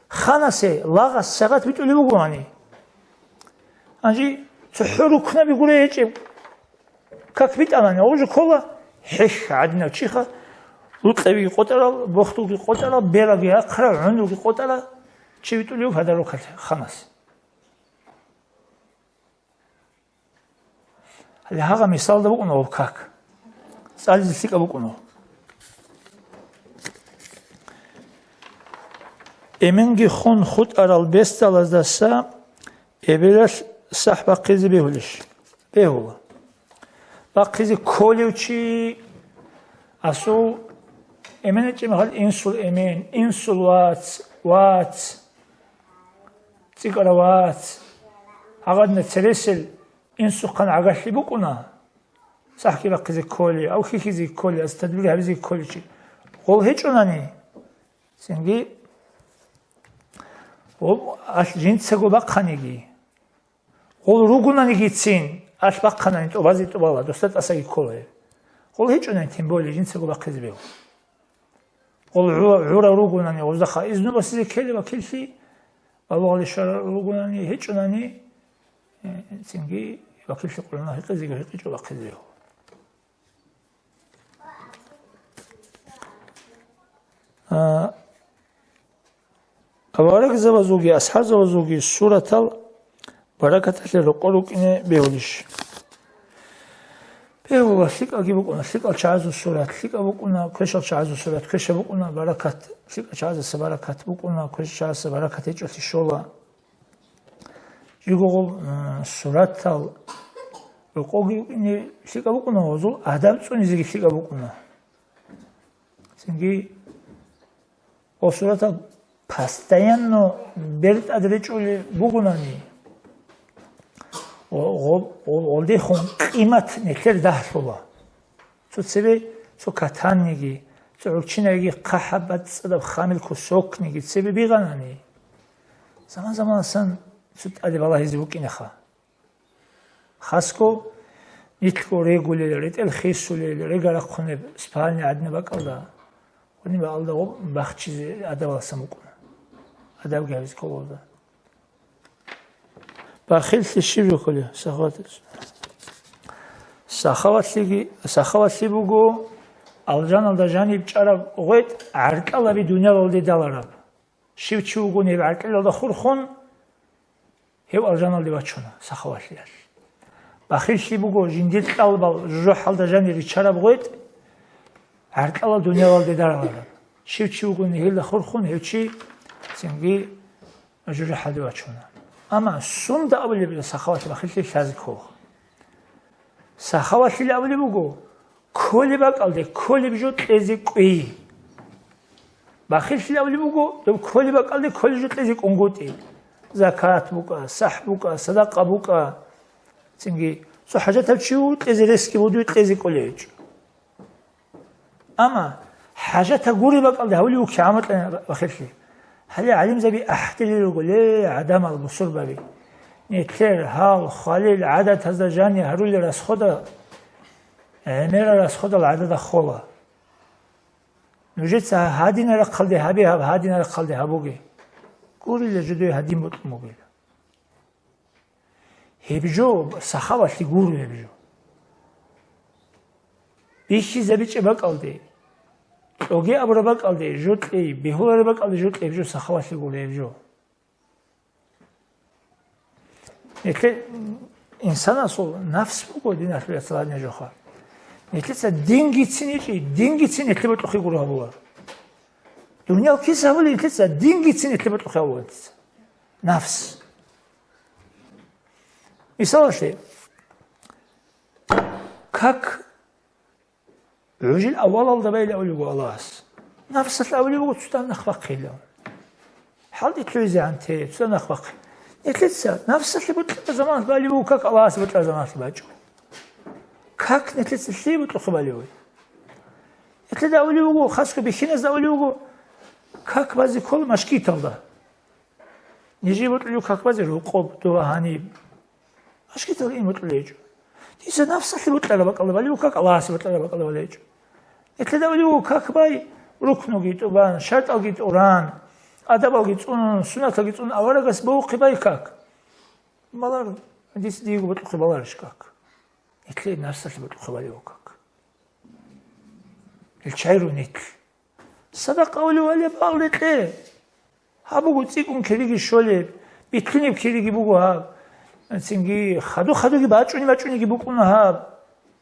Ханасе, лагъас сайгъат битӀулеб буго гьани. Гьанже цохӀо рукнаби гуре гьечӀеб как битӀанани, гъужу ккола хӀехь гӀадинав чиха, рукьавиги къотӀарал, бохдулги къотӀарал, бераги ахъарал, гӀундулги къотӀарал чи битӀулев гьадарукал ханас. Гьале гьагъа мисалда букӀуна гъуб как. ЦӀализе лъикӀаб букӀуна. Эменги хун хутӀарал бесдалаздаса эбелалъ сахӀ бахъизе бегьулищ? Бегьула. Бахъизе кколев чи асул эмен гьечӀеб мехалъ инсул эмен, инсул вац, вац. ЦӀикӀкӀарав вац, гьагъадина цересел инсухъан гӀагарлъи букӀуна, сахӀги бахъизе кколи, ав хьихьизе кколи, аз тадбир гьабизе кколи чи. Гъол гьечӀунани, цинги гъол алъ жинцаго бахъаниги, гъол ругунанигицин алъ бахъанани тӀубазе тӀубала, досда тӀасаги ккола гьеб. Гъол гьечӀунани, тем более, жинцаго бахъизе бегьу. Гъол гӀура-, гӀура ругунани гъоздаха изну басизе ккели вакиллъи, балугъали щварал ругунани гьечӀунани, э, цинги вакиллъи къулана гьикъизеги гьикъичӀо бахъизе. А, аварагзабазулги асхӀабзабазулги суратал баракаталъе рокъор рукӀине бегьулищ? Бегьула, лъикӀаги букӀуна, лъикӀал чагӀазул сурат, лъикӀаб букӀуна, квешал чагӀазул сурат, квешаб букӀуна, баракат, лъикӀал чагӀазаса баракат букӀуна, квешал чагӀазаса баракат гьечӀолъи щола. Жиго гъуб, м, суратал рокъоги букӀине лъикӀаб букӀуна, гъозул адаб цӀунизеги лъикӀаб букӀуна. Цинги гъол суратал постоянно бертӀад речӀулеб бугунани, гъо-, гъо-, гъо-, гъолдехун къимат нилъер дагьлъула. Цо цебе цо катаниги, цо гӀурччинайги хъахӀаб бацӀцӀадаб хамил кусокниги цебе бигъанани, заман-заманасан цо тӀаде балагьизе букӀинеха. Хасго нилъго регулел, ретӀел хисулел, регарахъунеб спальня гӀадина бакӀалда, гьуниб бакӀалда гъоб бахчизе адабаласан букӀуна. Адабги гьабизе кколалда. Бахиллъи щиб жо кколеб? Сахаваталъ. Сахаватлъиги, сахаватлъи буго, Алжаналда жаниб чӀараб гъветӀ гӀаркьалаби дуниялалде далараб. Щив чи вугони гьеб гӀаркьалалда хурхун, гьев алжаналде вачуна сахаватлъиялъ. Бахиллъи буго жиндир кьалбал жужахӀалда жанир риччараб гъветӀ гӀаркьалал дуниялалде далараб. Щив чи вугони гьелда хурхун, гьев чи цинги жужахӀалде вачуна. Амма сунда абулеб сахаватлъи бахиллъи лъазе ккола. Сахаватлъи абулеб буго, кколеб бакӀалде кколеб жо кьезе кӀвей. Бахиллъи абулеб буго, доб кколеб бакӀалде кколеб жо кьезе кӀунгутӀи. Закат букӀа, сахӀ букӀа, садакъа букӀа. Цинги цо хӀажатав чи ву, кьезе ресги вудуй, кьезе кӀолей гьечӀо. Амма хӀажатаб гуреб бакӀалде гьавулев вукӀи гӀаматӀа бахиллъи. Гьале гӀалимзаби ахӀдилел руго, ле, гӀадамал, бусурбаби. Нилъер гьал, хвалил, гӀадатазда жанир гьарулел расхода, гӀемерал расходал гӀадада хола. Нужеца гьадинал рахъалде гьабе гьаб, гьадинал рахъалде гьабуге. Гурила жо дуе гьадин бокьун бугила. Гьеб жо сахавалъи гуро гьеб жо. БихьизабичӀеб бакӀалде, кьоге абураб бакӀалде жо кьей, бегьулареб бакӀалде жо кьей, гьеб жо сахавалъи гуро гьеб жо. Нилъе инсанасул нафс буго, диналъул яцаларни жоха. Нилъеца дингицин ичӀи, дингицин нилъе бокьухъе гуро гьабула. Дуниял кис гьабули нилъеца, дингицин нилъе бокьухъе гьабула нилъеца. Нафс. Мисалалъе, как гӀужил авалалда байла авлуго Аллагьас. Нафсалъ авлуго цода нахъ бахъила. ХӀалдилъуйзе гьанте, цода нахъ бахъи. Нилъеца нафсалъе бутӀа заман бали буго, как Аллагьас бутӀа заман бачӀо. Как нилъеца лъие бутӀухъе бали буго? Нилъеда авлуго, хасго бихьиназда авлуго, как базе ккола машгиталда. Нижи бутӀулев как базе рукъоб, дова гьаниб. Ашкитал ин бутӀулей гьечӀо. Дица нафсалъе бутӀараб бакӀалда балев вуго, как Аллагьасе бутӀараб бакӀалда балей гьечӀо. Нилъеда балев вуго, как бай рукнуги тӀубан, шартӀалги тӀуран, адабалги цӀунун, суннаталги цӀунун аварагас бовухъе бай как. Балар, дица диего бутӀухъе баларищ как? Нилъее нафсалъе бутӀухъе балев вуго как. Ил чайру нилъ. Садакъа авлуялъе балде кье. Гьаб буго цӀикӀкӀун кириги щолеб, битлъунеб кириги буго гьаб. Цинги хаду-хадуги бачӀуни-бачӀуниги букӀуна гьаб.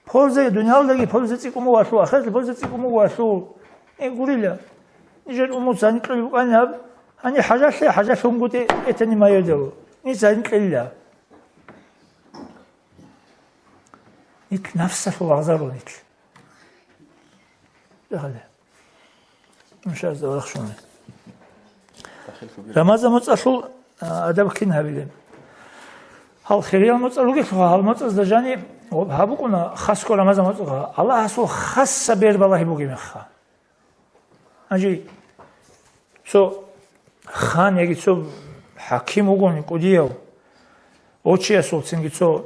Польза, дуниялдаги польза цӀикӀкӀун буго гьалъул, ахираталъ польза цӀикӀкӀун буго гьалъул. Э, гурила. Нижер умуц гьаниб кьолеб букӀани гьаб, гьаниб хӀажалъе, хӀажалъунгутӀи этани майордав. Ниж гьаниб кьелила. Нилъ нафсалъул вагъзарун нилъ. Дагьале. Нушазда варахщуна. Рамазан моцӀалъул, а, адаб кин гьабилеб? Гьал хириял моцӀал ругелъулха, гьал моцӀазда жани гьаб букӀуна хасго Рамазан моцӀалъулха. Аллагьасул хасса бербалагьи бугеб мехха. Гьанже цо хан яги цо хӀаким вугони кӀудияв, гьав чиясул цинги цо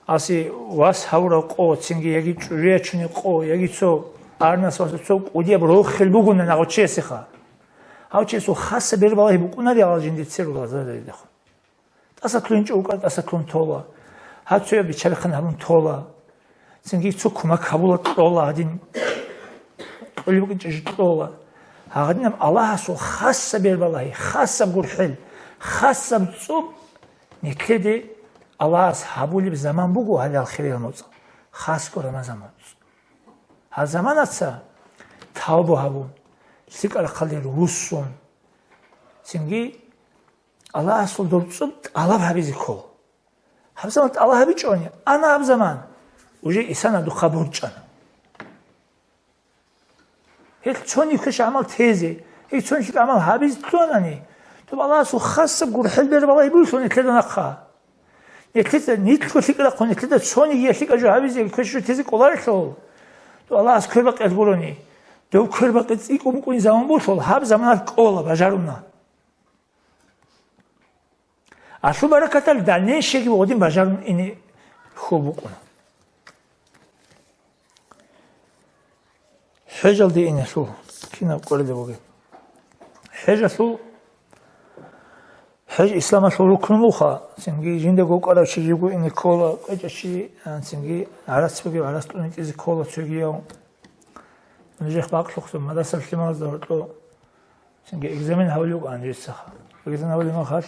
аси вас гьавурав къо, цинги яги чӀужу ячунеб къо, яги цо арнас вас цо кӀудияб рохел бугони гьав чиясеха. Гьав чиясул хасса бербалагьи букӀунари Аллагь жиндир церулазаридахъ. ТӀасалъугьинчӀев вукӀа, тӀасалъугьин тола. Гьаб цояб биччалихъан гьабун тола. Цинги цо кумак гьабула, кьола гьадин. Кьолеб букӀинчӀеб жо кьола. Гьагъадинаб Аллагьасул хасса бербалагьи, хасаб гурхӀел, хасаб цӀоб нилъеде Аллагьас гьабулеб заман буго гьалал хириял моцӀ, хасго Рамазан моцӀ. Гьаб заманаца тавба гьабун, лъикӀал рахъалде руссун, цинги Аллагьасул доб цӀоб тӀалаб гьабизе ккола. Гьаб заман тӀалаб гьабичӀони, ана гьаб заман, уже исана духъа борчӀана. Гьелъ цони квеш гӀамал тезе, гьей цони лъикӀ гӀамал гьабизе лъугьанани, доб Аллагьасул хасаб гурхӀел бербалагьи бугелъул нилъеда нахъа. Нилъеца нилъго лъикӀ рахъун, нилъеда цониги я лъикӀа жо гьабизе квеш жо тезе кӀоларелъул, доб Аллагьас квербакъиялъ гурони, дов квербакъи цӀикӀкӀун букӀунеб заман бугелъул, гьаб заманалъ кӀола, бажаруна. Алъул баракаталъ дальнейшеги гъодин бажарун ине хьул букӀуна. ХӀежалде инелъул кинаб къварилеб бугеб? ХӀежалъул, хӀеж исламалъул рукну муха, цинги жинда гукъарав чи живго ине ккола, кьечӀев чи, а, цинги гӀарац бугев гӀарац тӀуни тӀизе ккола цогияв. Нужехъ бакълъухъ мадрасалъ лъималазда гьоркьо цинги экзамен гьавулев вукӀан жицаха. Экзамен гьавулев махалъ,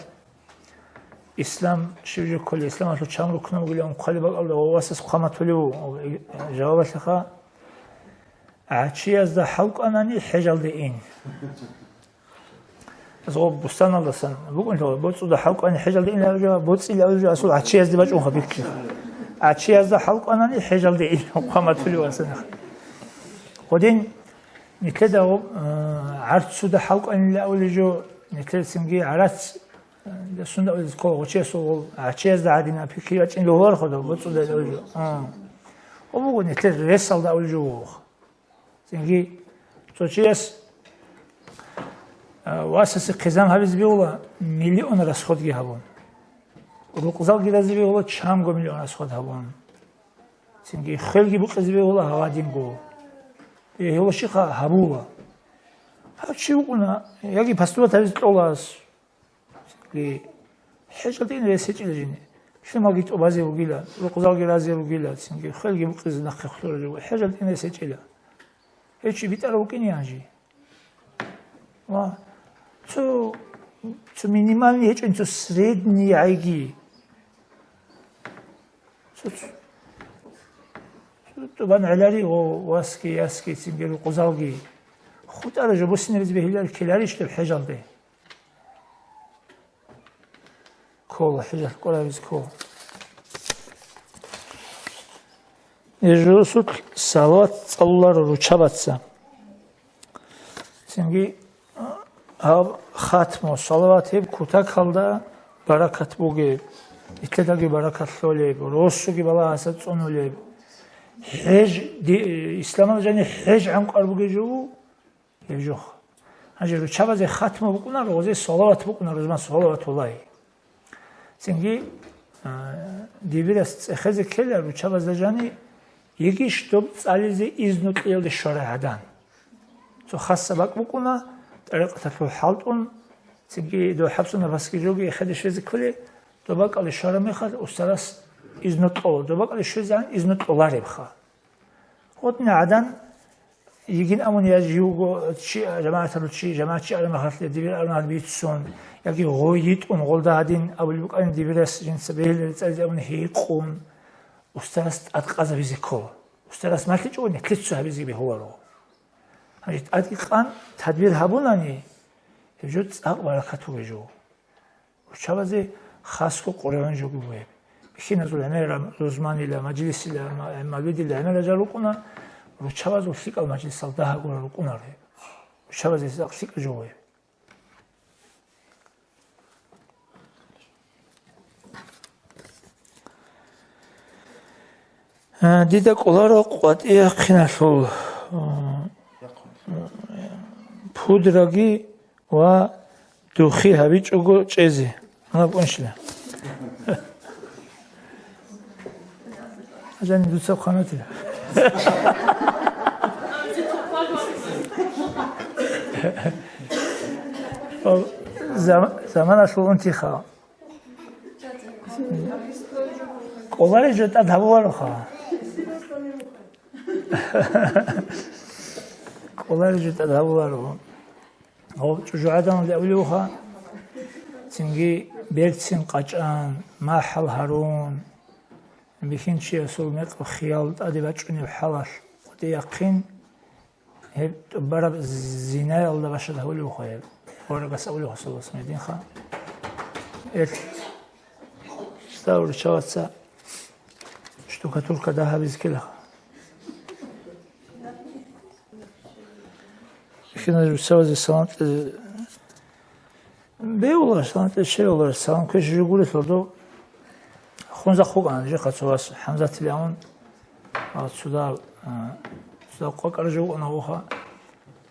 ислам щиб жо кколев, исламалъул чан рукнав вугилан хъвалеб бакӀалда ва васас хъван батулев вуго, жавабалъеха, гӀачиязда хӀалкӀванани хӀежалде ин. Гъоб бустаналдасан букӀунлъугьа, боцӀуда хӀалкӀвани хӀежалде ин абулеб жо, боцӀила абулеб жо асул гӀачиязде бачӀунха биккиха. ГӀачиязда хӀалкӀванани хӀежалде ин хъван батулев васанаха. Гъодин Нилъеда гъоб, э, гӀарцуда хӀалкӀванила абулеб жо, нилъер цинги гӀарац, э, сунда абулеб ккола гъочиясул гъол, гӀачиязда гӀадин пикри бачӀин лугьуархода, боцӀуда абулеб жо. А. Гъоб буго нилъер ресалда абулеб жо вугоха. Цинги цо чияс, э, васасе хъизан гьабизе бегьула миллион расходги гьабун. Рукъзалги разе бегьула чанго миллион расход гьабун. Цинги хвелги букъизе бегьула гьагъадинго. Э, гьев щиха гьабула. Гьав чи вукӀуна, яги поступать гьабизе кьола гьас. Цинги хӀежалде ин рес гьечӀила жине. Лъималги тӀубазе ругила, рукъзалги разе ругила, цинги хвелги букъизе нахъе хутӀула жо. ХӀежалде ин рес гьечӀила. Гьев чи битӀарав вукӀине гьанже. Ва цо, цо минимальный гьечӀин, цо средний гӀайги. Цо, цо, цо тӀубан гӀелари гъо васги, ясги, цинги рукъзалги. ХутӀара жо буссинабизе бегьилари ккеларищ доб хӀежалде? Ккола, хӀежалъ кӀоларебизе ккола. Гьеб жо росулъ салават цӀалуларо руччабаца. Цинги гьаб хатму салават гьеб кутакалда баракат бугеб, нилъедаги баракат лъолеб, росуги балагьаса цӀунулеб. ХӀеж, ди-, исламалда жани хӀеж гӀанкъар бугеб жо ву, гьеб жо. Гьанже руччабазе хатму букӀунаро, гъозе салават букӀунаро, рузман салаватуллагьи. Цинги, а, дибирас цӀехезе ккела руччабазда жани, йигищ доб цӀализе изну кьеялде щварай гӀадан. Цо хасса бакӀ букӀуна, тӀарикъаталъул хӀалтӀун, цинги доб хӀапсунаб басги жоги эхеде щвезе кколей, доб бакӀалде щвараб мехалъ устарас изну кьола, доб бакӀалде щвезегӀан изну кьоларебха. Гъодин гӀадан йигин абун я живго чи, жамагӀаталъул чи, жамагӀат чи араб мехалъ дибир араб мехалъ бицун, яги гъой йитӀун гъолда гьадин абулеб букӀанин дибирас жинца бегьиларе цӀализе абун гьикъун, устарас тӀадкъазабизе ккола. Устарас малъичӀого нилъеца гьабизе бегьуларо. Гьанже тӀадкъан тадбир гьабунани, гьеб жо цӀакъ баракат бугеб жо. Руччабазе хасго къваригӀун жо бугеб. Бихьиназул гӀемерал рузманила, мажлисила, ма-, мавлидила гӀемерал жал рукӀуна, руччабазул лъикӀал мажлисал дагьаб гура рукӀунаро гьеб. Руччабазе цӀакъ лъикӀал жо бугеб. А, дида кӀоларо къватӀияхъиналъул, а, пудраги ва духи гьабичӀого чӀезе. Гьанаб уншила. Ажани дуца хъанатила. Зам-, заманалъул унтиха. КӀолареб жо тӀад гьабулароха. КӀолареб жо тӀад гьабуларо. Гьав чӀужугӀаданалде абулевха, цинги берцин къачӀан, махӀал гьарун, бихьинчиясул мекъаб хиял тӀаде бачӀунеб хӀалалъ къватӀияхъин, гьеб тӀубараб зинаялда башад гьавулевха гьеб. Аварагас абулевха, саллаллагьу гӀалайгьи ва саллам, гьединха. Эл, став руччабаца штукатурка дагьабизе ккелаха. Бихьиназул руччабазе салам кьезе бегьула, салам кьезе щвела, салам кквезе жо гурелъул дов. Хунзахъ вукӀана жехъа цо вас, ХӀамзатилан, а, цуда, а, цуда къвакӀара жо вукӀана вуха.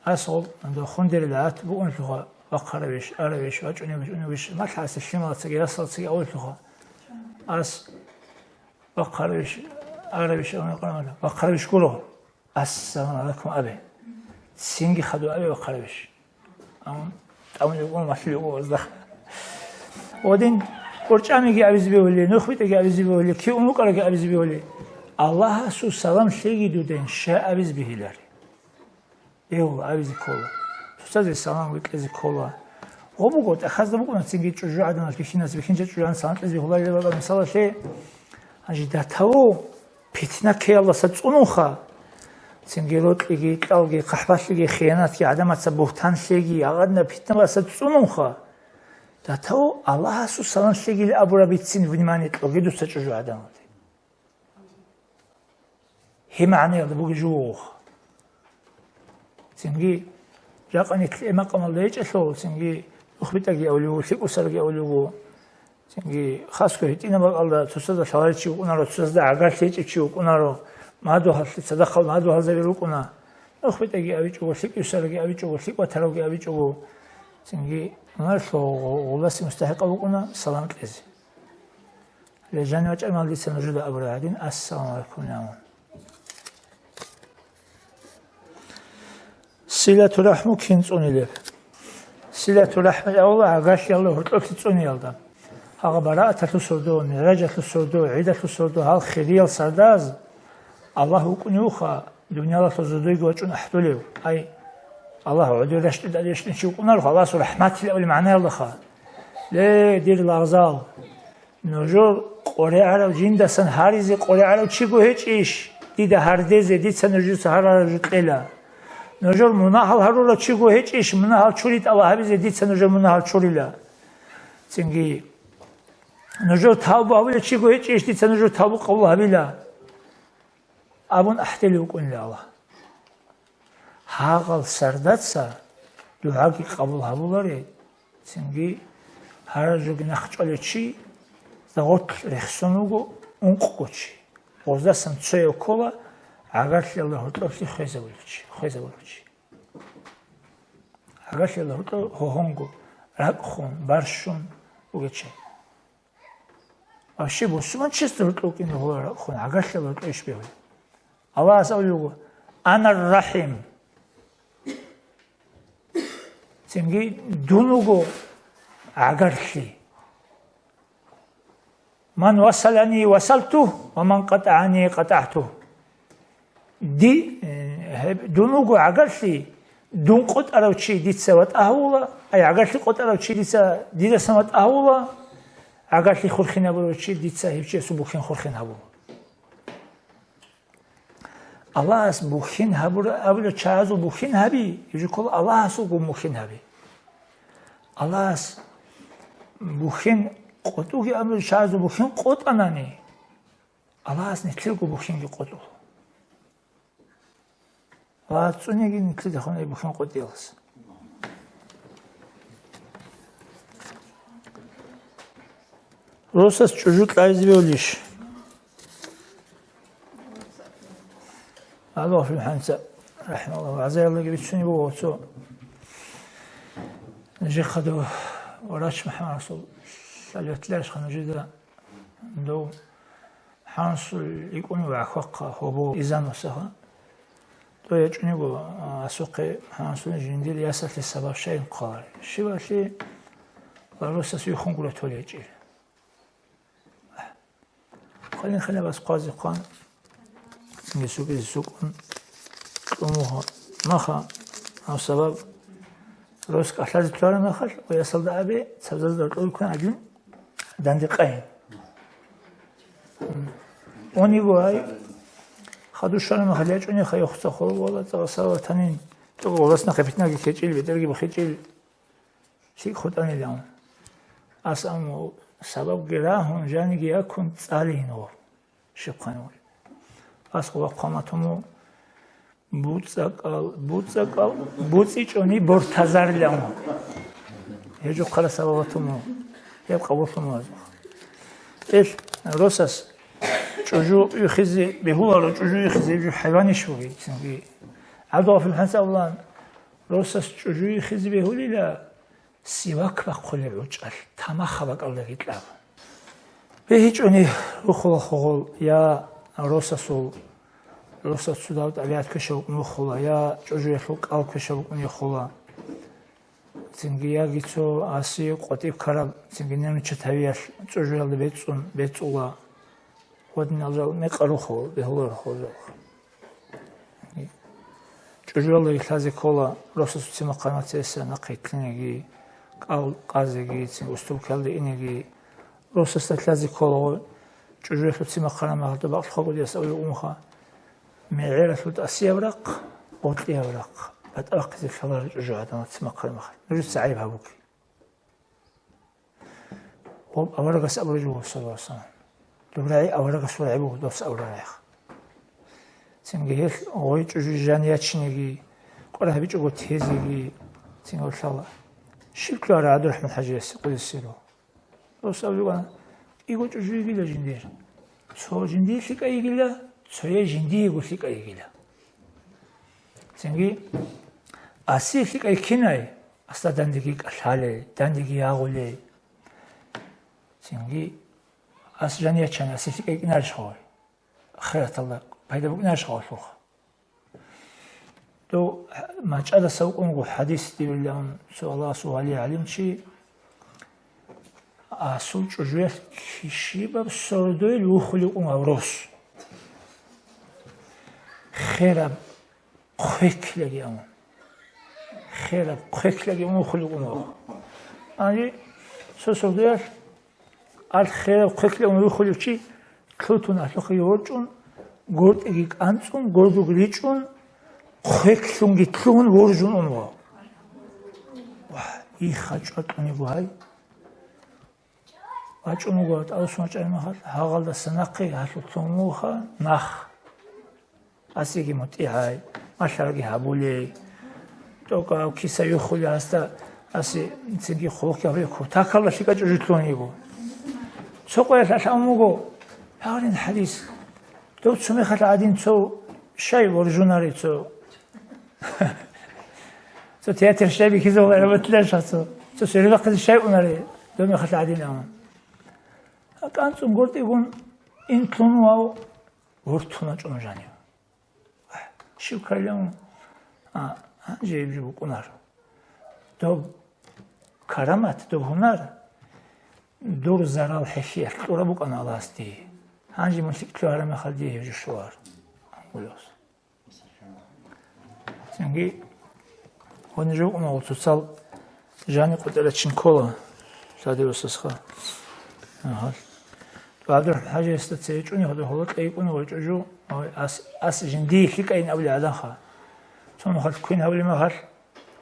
Ас гъоб, анда хундерила гӀат бугӀунлъуха, вахъаравищ, аравищ, вачӀуневищ, уневищ, малъа асе лъималацаги расалцаги авуллъуха. Ас вахъаравищ, аравищ, вахъаравищ гуро. Ассаламу гӀалайкум абе. Цинги хадур абе вахъарабищ. Амма тӀамун йугун малъи йугу вазда. Один, кӀорчӀамиги абизе бегьули, нух битӀаги абизе бегьули, киун вукӀараги абизе бегьули. Аллагьасул салам лъеги дуден, щай абизе бегьилари? Бегьула, абизе ккола. Цоцазе салам кьезе ккола. Гъо буго, тӀахьазда букӀуна цинги чӀужугӀаданалъ бихьинас, бихьинчи чӀужугӀадан салам кьезе бегьуларила бакӀал мисалалъе. Гьанже датав питна ккеялдаса цӀунунха. Цинги рокьиги, кьалги, хъахӀбалъиги, хиянатги, гӀадамаца бугьтан лъеги, агъадна питналаса цӀунунха. Датав Аллагьасул салам лъегил абураб бицин внимание кьоге дуца чӀужугӀаданалде. Гьеб магӀнаялда бугеб жо вугъ. Цинги, жакъа нилъ макъамалда гьечӀелъул, цинги, нухбитӀаги авлугу, лъикӀусараги авлугу, цинги, хасго гьитӀинаб бакӀалда цоцазда лъаларичи вукӀунаро, цоцазда гӀагарлъи гьечӀев чи вукӀунаро, мадугьалъи, цадахъал мадугьалзаби рукӀуна, нухбитӀаги авичӀого, лъикӀусараги авичӀого, лъикӀватаравги авичӀого, цинги, унарлъо гъуласи мустахӀикъав вукӀуна салам кьезе. Лежани вачӀармал дица нужеда абураб гӀадин, ассаламу гӀалайкум, я мун. Силату рахӀму кин цӀунилеб? Силату рахӀму авла гӀагарлъиялда гьоркьоблъи цӀуниялда. Гьагъа барааталъул сордо, мигӀражалъул сордо, гӀидалъул сордо, гьал хириял сардаз Аллагь вукӀуневха, дуниялалъул зодойги вачӀун ахӀдолев. Ай, Аллагь гӀодор рещтӀинчи вукӀунаро, Аллагьасул рахӀматил абули магӀнаялдаха. Ле, дир лагъзал! Нужер къорегӀарав, жиндасан гьаризе къорегӀарав чиго гьечӀищ, дида гьардезе, дица нужеца гьарараб жо кьела. Нужер мунагьал гьарурав чиго гьечӀищ, мунагьал чури тӀалаб гьабизе, дица нужер мунагьал чурила. Цинги, нужер тавбу гьабулев чиго гьечӀищ, дица нужер тавбу къабул гьабила, абун ахӀдолев вукӀунила Аллагь. Гьагъал сардаца дугӀаги къабул гьабуларе, цинги гьарар жоги нахъчӀвалев чи, загъотлъ рехсон вуго ункъго чи. Гъоздасан цояв ккола гӀагарлъиялда гьоркьоблъи хвезабулев чи, хвезабулев чи. ГӀагарлъиялда гьоркьоб гьогьонго, ракӀ хун, барщун вугев чи. Вообще бусурманчиясда гьоркьов вукӀине гьоларахъун гӀагарлъиялда гьоркьов иш бегьула. Аллагьас абулеб буго: «Ана ар-рахӀим». Цинги: «Дун вуго гӀагарлъи. Ман васалани васалту, ва ман къатӀагӀани къатӀагӀту». Ди-, э, гьеб-, дун вуго гӀагарлъи, дун къотӀарав чи дица ватӀа гьавула, ай, гӀагарлъи къотӀарав чи дица, дидасан ватӀа гьавула, гӀагарлъи хурхин гьабурав чи дица гьев чиясул бухьен хурхин гьабула. Аллагьас бухьен гьабура-, абула чагӀазул бухьен гьаби, гьеб жо ккола Аллагьасулгун бухьен гьаби. Аллагьас бухьен къотӀуге абула чагӀазул бухьен къотӀанани, Аллагьас нилъерго бухьинги къотӀула. Аллагьас цӀуниги нилъеда хун бухьин къотӀиялас. Росас чӀужу кьайзе бегьулищ? Аллагь хӀанца, рахӀмаллагь, вагӀзаялдаги бицунеб буго цо. Нижехъа дов врач МухӀаммад Расул лъалеватларищха нужеда дов? ХӀансул икӀун вахъвахъа гьобо изан васаха. ТӀо ячӀунего, а, асухъе хӀансул жиндир ясалъе сабаб щайин хъвалари. Щивалъи ва росас вихун гуро тол ячӀил. Хъалин-хъалабас хъвазе хъван, гьесукьизе сукӀун, кьумугьа маха, гьав сабаб рос кӀалъазе ккараб махалъ, ва ясалда абе, цабзазда кьуркун гӀадин, дандекъайин. Униго гьай, хадур щвараб махалъ ячӀунеха, йохца холо вала, цӀакъ сала ватанин, цӀакъ гъолас нахъе питнаги ккечӀил, бетӀерги бухичӀил, лъикӀ хутӀанилан. Ас амма сабабги рагьун, жаниги якун цӀалейин гъо, щиб хъанивали. Ас гъо вахъа матуму, БуцӀакъал, буцӀакъал, буцӀичӀони бортазарилан. Гьеб жо хъара салаватун, гьеб къабуллъун вазухъ. Ил росас чӀужу ихизе бегьуларо, чӀужу ихизе гьеб жо хӀайванищ бугеб цинги. ГӀабдулгъафил хӀанса абулан, росас чӀужу ихизе бегьулила, сивак бахъулеб гӀучӀалъ тамаха бакӀалдаги кьаб. БегьичӀони рухула хъугъул, я росасул, росас цо дав тӀабигӀат квешаб букӀун вухула, я чӀужуялъул кӀал квешаб букӀун вухула. Цинги яги цо аси къватӀиб ккараб, цинги нервничать гьавиялъ чӀужуялда бецӀун, бецӀула. Гьадинал жал мекъ арухъо, бегьуларухъо жал. чӀужуялдаги лъазе ккола росасул цимахъ-хъармаца гьесда нахъе итлъинеги, кӀал къазеги, цин устуркалде инеги. Росасда лъазе ккола гъо, чӀужуялъул цимахъ-хъармаца гьалда бакълъухъа кӀудияс авлу умха. МегӀералъул тӀасияб рахъ, гъоркьияб рахъ, батӀа бахъизе лъаларо чӀужугӀаданалъ цимахъ-хъармаца. Нужеца гӀайиб гьабуге. Гъоб аварагас абураб жо буго, саллаллагьу гӀалайгьи ва саллам. Доб рагӀи аварагасул рагӀи буго, дос абураб рагӀи. Цинги гьелъ гъой чӀужу жан ячинеги, къварагьабичӀого тезеги, цинги гьелъ лъала. Щиб ккола ГӀабдурахӀман ХӀажиясе, къудисе сирругьу? Дос абулеб буго, кӀиго чӀужу йигила жиндир. Цо жиндие лъикӀай йигила, цояй жиндиего лъикӀай йигила. Цинги, асе лъикӀай кинай, асда дандеги кӀалъалей, дандеги ягъулей. Цинги, ас жан ячани, асе лъикӀай кӀинарищ гъой? Ахираталда пайда букӀинарищ гъолъухъ? Дов мачӀадаса вукӀун вуго хӀадис дивилан цо Аллагьасул вали гӀалимчи, асул чӀужуялъ щибаб сордойил вухулев вукӀун гьав рос. Хераб хъвеклъаги авун. Хераб хъвеклъаги авун вухулев вукӀун гьав. Гьанже цо сордоялъ Алъ хераб хъвеклъун вухулев чи лъутун алъухъе ворчӀун, гортӀиги кӀанцӀун, гордуг ричӀун, хъвеклъунги лъугьун воржун ун вав. Вагь, иха чӀватӀун йиго гьай. ВачӀун вуго тӀалусун вачӀараб мехалъ, гьагъалдаса нахъе гьалъулъун вуха нах. Асиги мутӀигӀай, малъараги гьабулей. ТӀокӀав киса юхули гьасда, аси цинги хъулухъги гьабулей, кутакалда лъикӀа чӀужулъун йиго. Цо къоялъ алъавун вуго, гьаврин хӀадис. Дов цумехалъ гӀадин цо щай воржунари цо. Цо театр щай бихьизавулай гьабатилан шаца. Цо сервизахъизе щай унари, дов мехалъ гӀадин авун. КӀанцӀун гортӀигун инлъун вав вортуна чӀун жанив. Щив ккарилан? А, гьанже гьеб жо букӀунар. Доб карамат, доб гьунар, дур зарал хӀехьиялъ кьураб букӀана Аллагьас дие. Гьанже мун лъикӀлъи гьараб мехалъ дие гьеб жо щолар. Амгулев. Цинги гьуниб жо букӀуна гъуцуцал жани къотӀера чин ккола, лъади росасха. Агьа. ГӀабдурахӀман ХӀажиясда цей чӀуни гьодо гьоло кьейкӀуни гъой чӀужу, гьой ас, ас жиндие лъикӀайин абули гӀаданха. Цо мухалъ квин гьабули махалъ,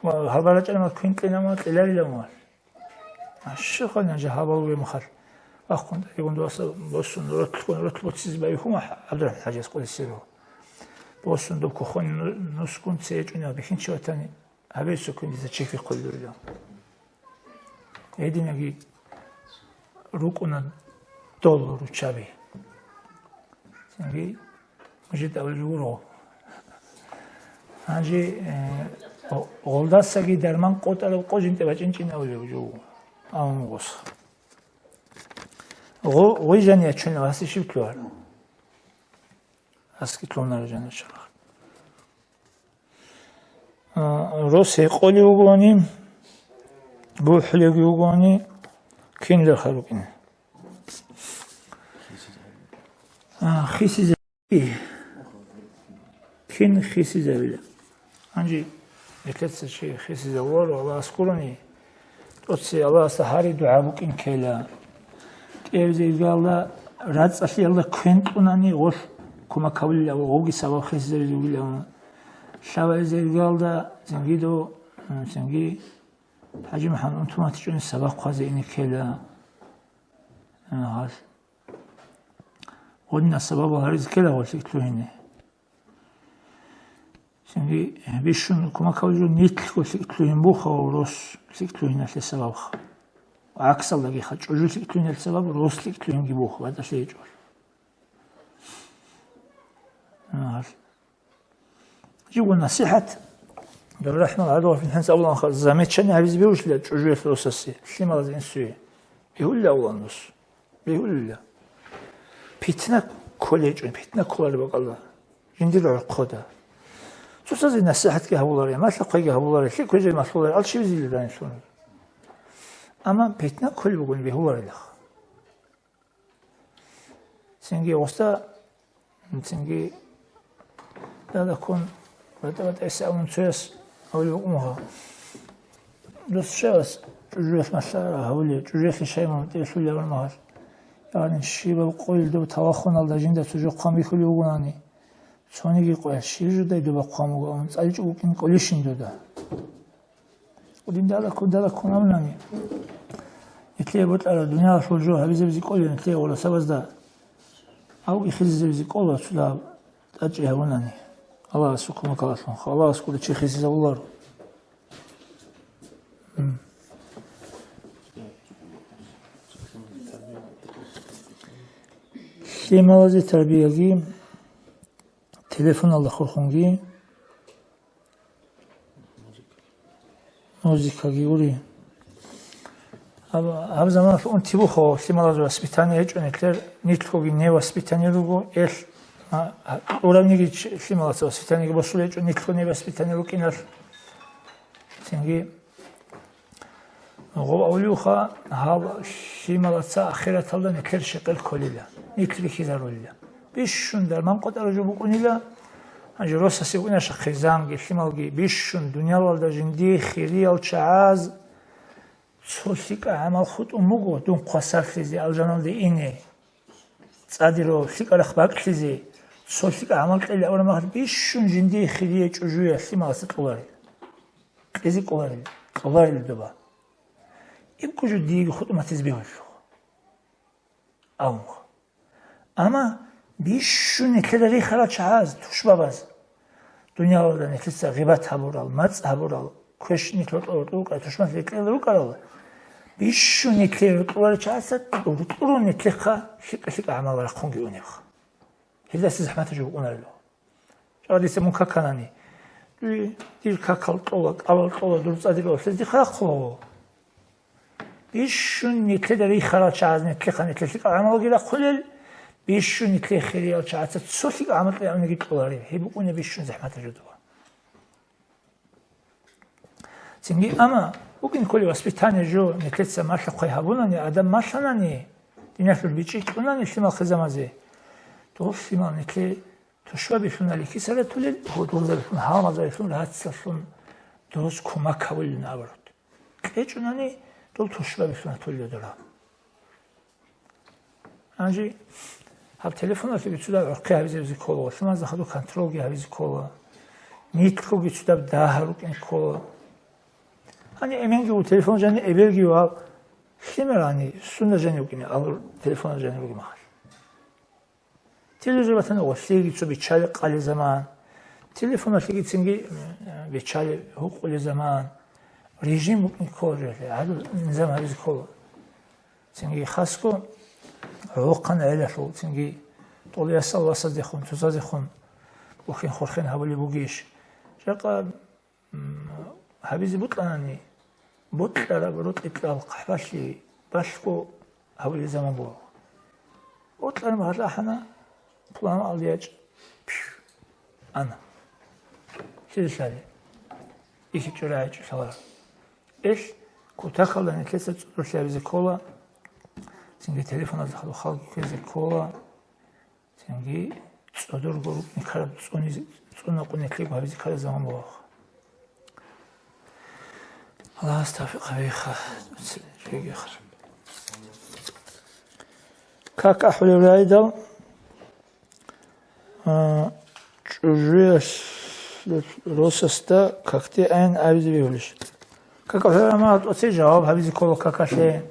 ва гьалбарачӀани мал квин кьина мал кьеларила мал. Щихъа нажа гьабал ве мухалъ. Ахъун тӀайгун доса босун, ротлъгун, ротл боцизе байхьун ГӀабдурахӀман ХӀажияс къулисиро. Босун доб кохун ну-, нусгун цей чӀуни ва бихьинчи ватани. Гьабе цо квин дица чехьи хъулурила. Гьединаги рукӀуна дол руччаби. Цинги мужид абулеб жо гуро. Гьанже, э, гъо-, гъолдасаги дарман къотӀараб къо жинтӀе бачӀинчӀин абулеб жо гуро. Амма гъос. Гъо-, гъой жан ячун ва гьасе щиб лъугьар? Аски лъугьунар жан ячарах. А, рос гьекъолев вугони, бухӀулев вугони, кинлерха рукӀине. А, хисизе-, кин хисизавила. Гьанже нилъеца чи хисизавуларо Аллагьас гурони, тӀоцей Аллагьасда гьари дугӀа букӀин ккела. ТӀеризеялда, рацӀцӀалъиялда квен кьунани гъолъ кумак гьабулила ва гъоги сабаб хисизаризе вугилан. Лъабаизеялда цинги дов, цинги ХӀажимахӀамад унтуматичӀони сабахъ хъвазе ине ккела. Гьалъ гъодина сабабал гьаризе ккела гъолъи лъугьине. Цинги бищун кумакал жо нилъго лъикӀ лъугьин буха ва рос лъикӀ лъугьиналъе сабабха. ГӀаксалдагиха, чӀужу лъикӀ лъугьиналъе сабаб рос лъикӀ лъугьинги буха, батӀалъи гьечӀолъ. Гьалъ. Живго насихӀат, Габрил РахӀман гӀадугъафин хӀинца абуланха, замечание гьабизе бегьулищила чӀужуялъ росасе, лъималазе инсуе? Бегьулила абулан рос. Бегьулила. Питна кколечӀун, питна кколареб бакӀалда. Жиндир гӀорхъода. Цоцазе насихӀатги гьабуларе, малъа-хъвайги гьабуларе, лъикӀ квезе малъуларе, алчивизилиранилъун. Амма питна кколеб бугони бегьуларелъул. Цинги гъосда, цинги дадаккун БатӀа-батӀайса абун цояс гьавулев вукӀун вуго. Дос щавас чӀужуялъ малъара гьавулев, чӀужуялъе щай мун тӀерхьулев абун магьар. Ягъни щибаб къойил доб талахуналда жинда цо жо хъван бихьулев вугонани, цониги къоялъ щиб жо дай доба хъван буго абун цӀаличӀого вукӀин кӀолищин дуда. Гьедин дала ккун, дала ккун абунани, нилъее бокьараб дуниялалъул жо гьабизабизе кӀолеб нилъее гъурасабазда, авги хизизабизе кӀола цо дагьаб тӀачӀи гьабунани. Аллагьасул кумекалалъунха, Аллагьас гуро чи хисизабуларо. М. Лъималазе тарбияги, телефоналда хурхунги, музыкаги гури. Гьаб, гьаб заманалъ унти бухъо, лъималаз воспитание гьечӀо нилъер, нилъгоги не воспитание руго, эл, а, а, уравниги чи-, лъималаца воспитаниеги босулеб гьечӀо, нилъго не воспитание рукӀиналъ. Цинги гъов авлуха, гьаб лъималаца ахираталда нилъер щекъел кколила, нилъ рихьизарулила. Бищун дарман къотӀараб жо букӀунила, гьанже росасе вукӀинашахъе занги, лъималги бищун дуниялалда жиндие хириял чагӀаз цо лъикӀа гӀамал хутӀун буго, дун хвасарлъизе, алжаналде ине, цӀадирав лъикӀа рахъ бакӀлъизе, цо лъикӀа гӀамал кьела авараг махалъ бищун жиндие хирияй чӀужуялъ лъималасе кьоларел. Кьезе кӀоларел, кьоларел доба. Ибго жо диеги хутӀун батизе бегьулъуха. Амма. Амма бищун нилъеда рихарал чагӀаз, тушбабаз, дуниялалда нилъеца гъибат гьабурал, мацӀ гьабурал, квеш нилъ гьоркьор-гьоркьор рукӀарал, тушман рекьел рукӀарал, бищун нилъее рукьуларел чагӀаца тӀур-тӀурун нилъехъа лъикӀа-лъикӀа гӀамал рахъунги унебха. Гьелдаса захӀматаб жо букӀунарелъул. Чагъа дица мун каканани, дуе дир какал кьола, кӀалал кьола, дур цӀадирав лъезе дихъа рахъулаго. Бищун нилъеда рихарал чагӀаз нилъехъа нилъер лъикӀал гӀамалги рахъулел, бищун нилъее хириял чагӀаца цо лъикӀал гӀамал кьеяниги кьолареб. Гьеб букӀунеб бищун захӀматаб жо доба. Цинги, амма букӀин кколеб воспитание жо, нилъеца малъа-хъвай гьабунани, адам малъанани, диналъул бичӀчӀи кьунани лъимал хъизамазе, дол лъимал нилъее тушбабилъун алихьисаратулел, гьудулзабилъун, гьалмагъзабилъун, рацлъалъун дос кумак гьабулел, наоборот. КьечӀунани дол тушбабилъун атулел дора. Гьанже гьаб телефоналъеги цо дагьаб гӀорхъи гьабизабизе ккола, лъималазда хадуб контролги гьабизе ккола, нилъгоги цо дагьаб дагьа рукӀин ккола. Гьаниб эменги ву телефон жанив эбелги вав лъимер гьаниб сунда жанив вукӀине, алур телефон жанив вугеб мехалъ. Телевизор батани, гъолъиеги цо биччалеб къалеб заман. Телефоналъеги цинги, м, биччалеб гьукъулеб заман. Режим букӀин ккола, гьадул низам гьабизе ккола. Цинги хасго гӀолохъан гӀелалъул, цинги тӀолиясал васаздехун, цоцазехун бухьин-хурхин гьабулеб бугищ? Жакъа, м, гьабизе бокьанани, бокьараб рокьи кьал хъахӀбалъи балъго гьабулеб заман буго. Бокьараб гьалъ ахӀана, пуланав алдиячӀ, пш, ана. Лъилалъали, ихьи чӀурагӀи чӀулъалара. Ил кутакалда нилъеца цӀудорлъи гьабизе ккола, цинги телефоназда хадуб халги ккезе ккола, цинги цӀодорго рукӀин ккараб цӀунизе, цӀунакъун нилъего гьабизе ккараб заман бугоха. Аллагьас тавфикъ гьабеха. Как ахӀулеб райдал? А, чӀужуялъ росасда какде айн абизе бегьулищ? Как ахӀулеб, амма тӀоцей жаваб гьабизе ккола какалъе.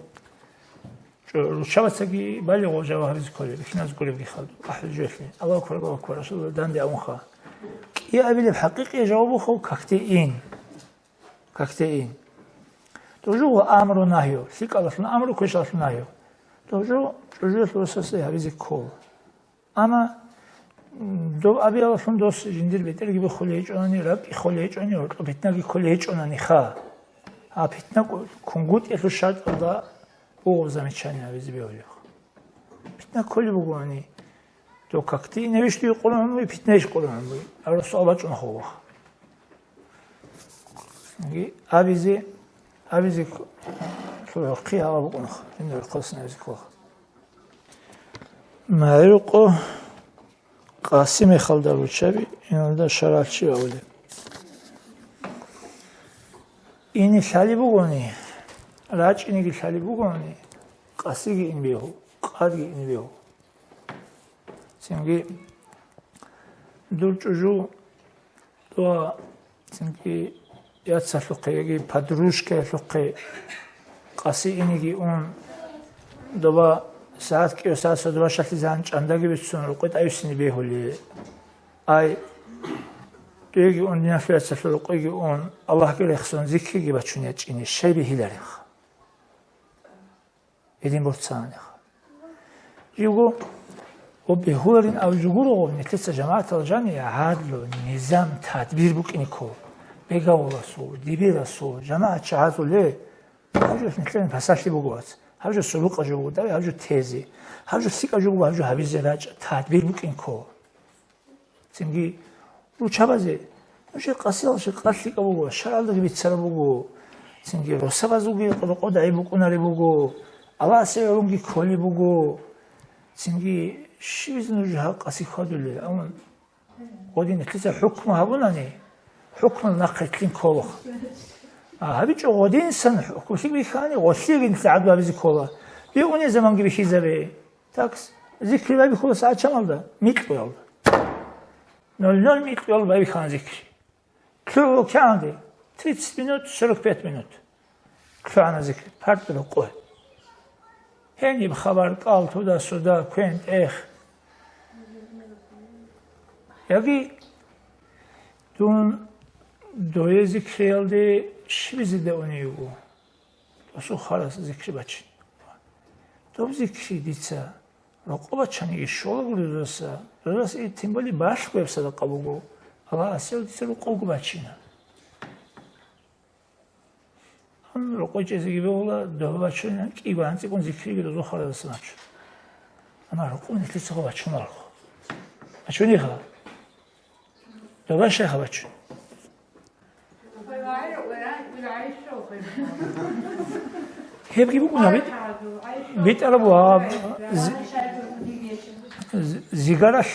ЧӀу-, руччабацаги балигъ жаваб гьабизе кколеб, ихьиназе гуребги хадуб, ахӀулел жоялъе. Аллагьу акбар, Аллагьу акбар, Расулуллагь данде абунха. КӀиабилеб хӀакъикъияб жаваб буго какде ин. Какде ин. Дов жо ва амру нагью, лъикӀалалъун амру, квешалъун нагью. Дов жо чӀужуялъ росасе гьабизе ккола. Амма, м, доб абиялалъун дос жиндир бетӀерги биххулей гьечӀонани, ракӀги холей гьечӀонани, гьоркьоб питнаги кколей гьечӀонаниха. А питна ку-, кунгутӀиялъул шартӀалда буго замечание гьабизе бегьулеб. Питна кколеб бугоани, дов какде иневищ дуе къулун гьанбуй, питнейищ къулун гьанбуй? Гьарусу абачӀун хъугъа. Абизе, абизе к-, лъугӀухъи гьала букӀунха, жинда рухъалъ абизе ккола. МагӀрукъо Къаси мехалда руччаби, иналда шаргӀалъ чи авулеб? Ине лъалеб бугони, рачӀинеги лъалеб бугони, къасиги ин бегьу, къадги ин бегьу. Цинги дур чӀужу, дуа, цинги яцалъухъе яги подружкаялъухъе къаси инеги ун, доба сагӀат кӀиго сагӀат содобашалъизан чӀандаги бицун рукъи тӀаюсине бегьули. Ай, дуеги ун, диналъул яцалъул рукъиги ун, Аллагьги рехсон, зикриги бачун ячӀине, щай бегьиларебха? Гьедин борцанаха. Живго, ва бегьуларин аб жугурого, нилъеца жамагӀатал жани гӀадлу, низам, тадбир букӀине ккола. Бегавуласул, дибирасул, жамагӀат чагӀазуле, гьаб жо нилъерин пасалъи буго вац, гьаб жо сулукъа жо буго, гьаб жо тезе, гьаб жо лъикӀаб жо буго, гьаб жо гьабизе рачӀа, тадбир букӀине ккола. Цинги ручабазе, нужер къасиялъе къалъикӀаб буго, шаргӀалдаги бицараб буго, цинги росабазулги рокъода гӀеб букӀунареб буго, Аллагьасе гӀурунги кколеб буго. Цинги щибизе нуж гьаб къаси хьвадулел? Амма гъодин нилъеца хӀукму гьабунани, хӀукмул нахъе лъин кколаха. А гьабичӀо гъодинсан хӀукму лъикӀ бихьани, гъолъиеги нилъ гӀадлу гьабизе ккола. Бигьуни заманги бихьизабе. Так, зикри байбихьула сагӀат чамалда? Микьуялда. Ноль ноль микьуялда байбихьана зикри. ЛъугӀу кигӀанде? Тридцать минут, сорок пять минут. ЛъугӀана зикри, пард рокъой. Гьениб хабар кӀал, туда-суда, квен-тӀех. Яги дун дое зикриялде щибизе дауни йиго? Досул харас зикри бачин. Доб зикри дица рокъо бачаниги щолаго дозаса, дозаса и тем более балъго гьеб садакъа буго, Аллагьас гьев дица рокъовго бачина. Ан рокъой чӀезеги бегьула, доба бачунина, кӀиго анцӀикӀун зикриги дозул харазасан бачун. Амма рокъов нилъецаго бачуналго. Бачуниха? Доба щайха бачун? Гьебги букӀуна бит-, битӀараб ва з-, з-, зигаралъ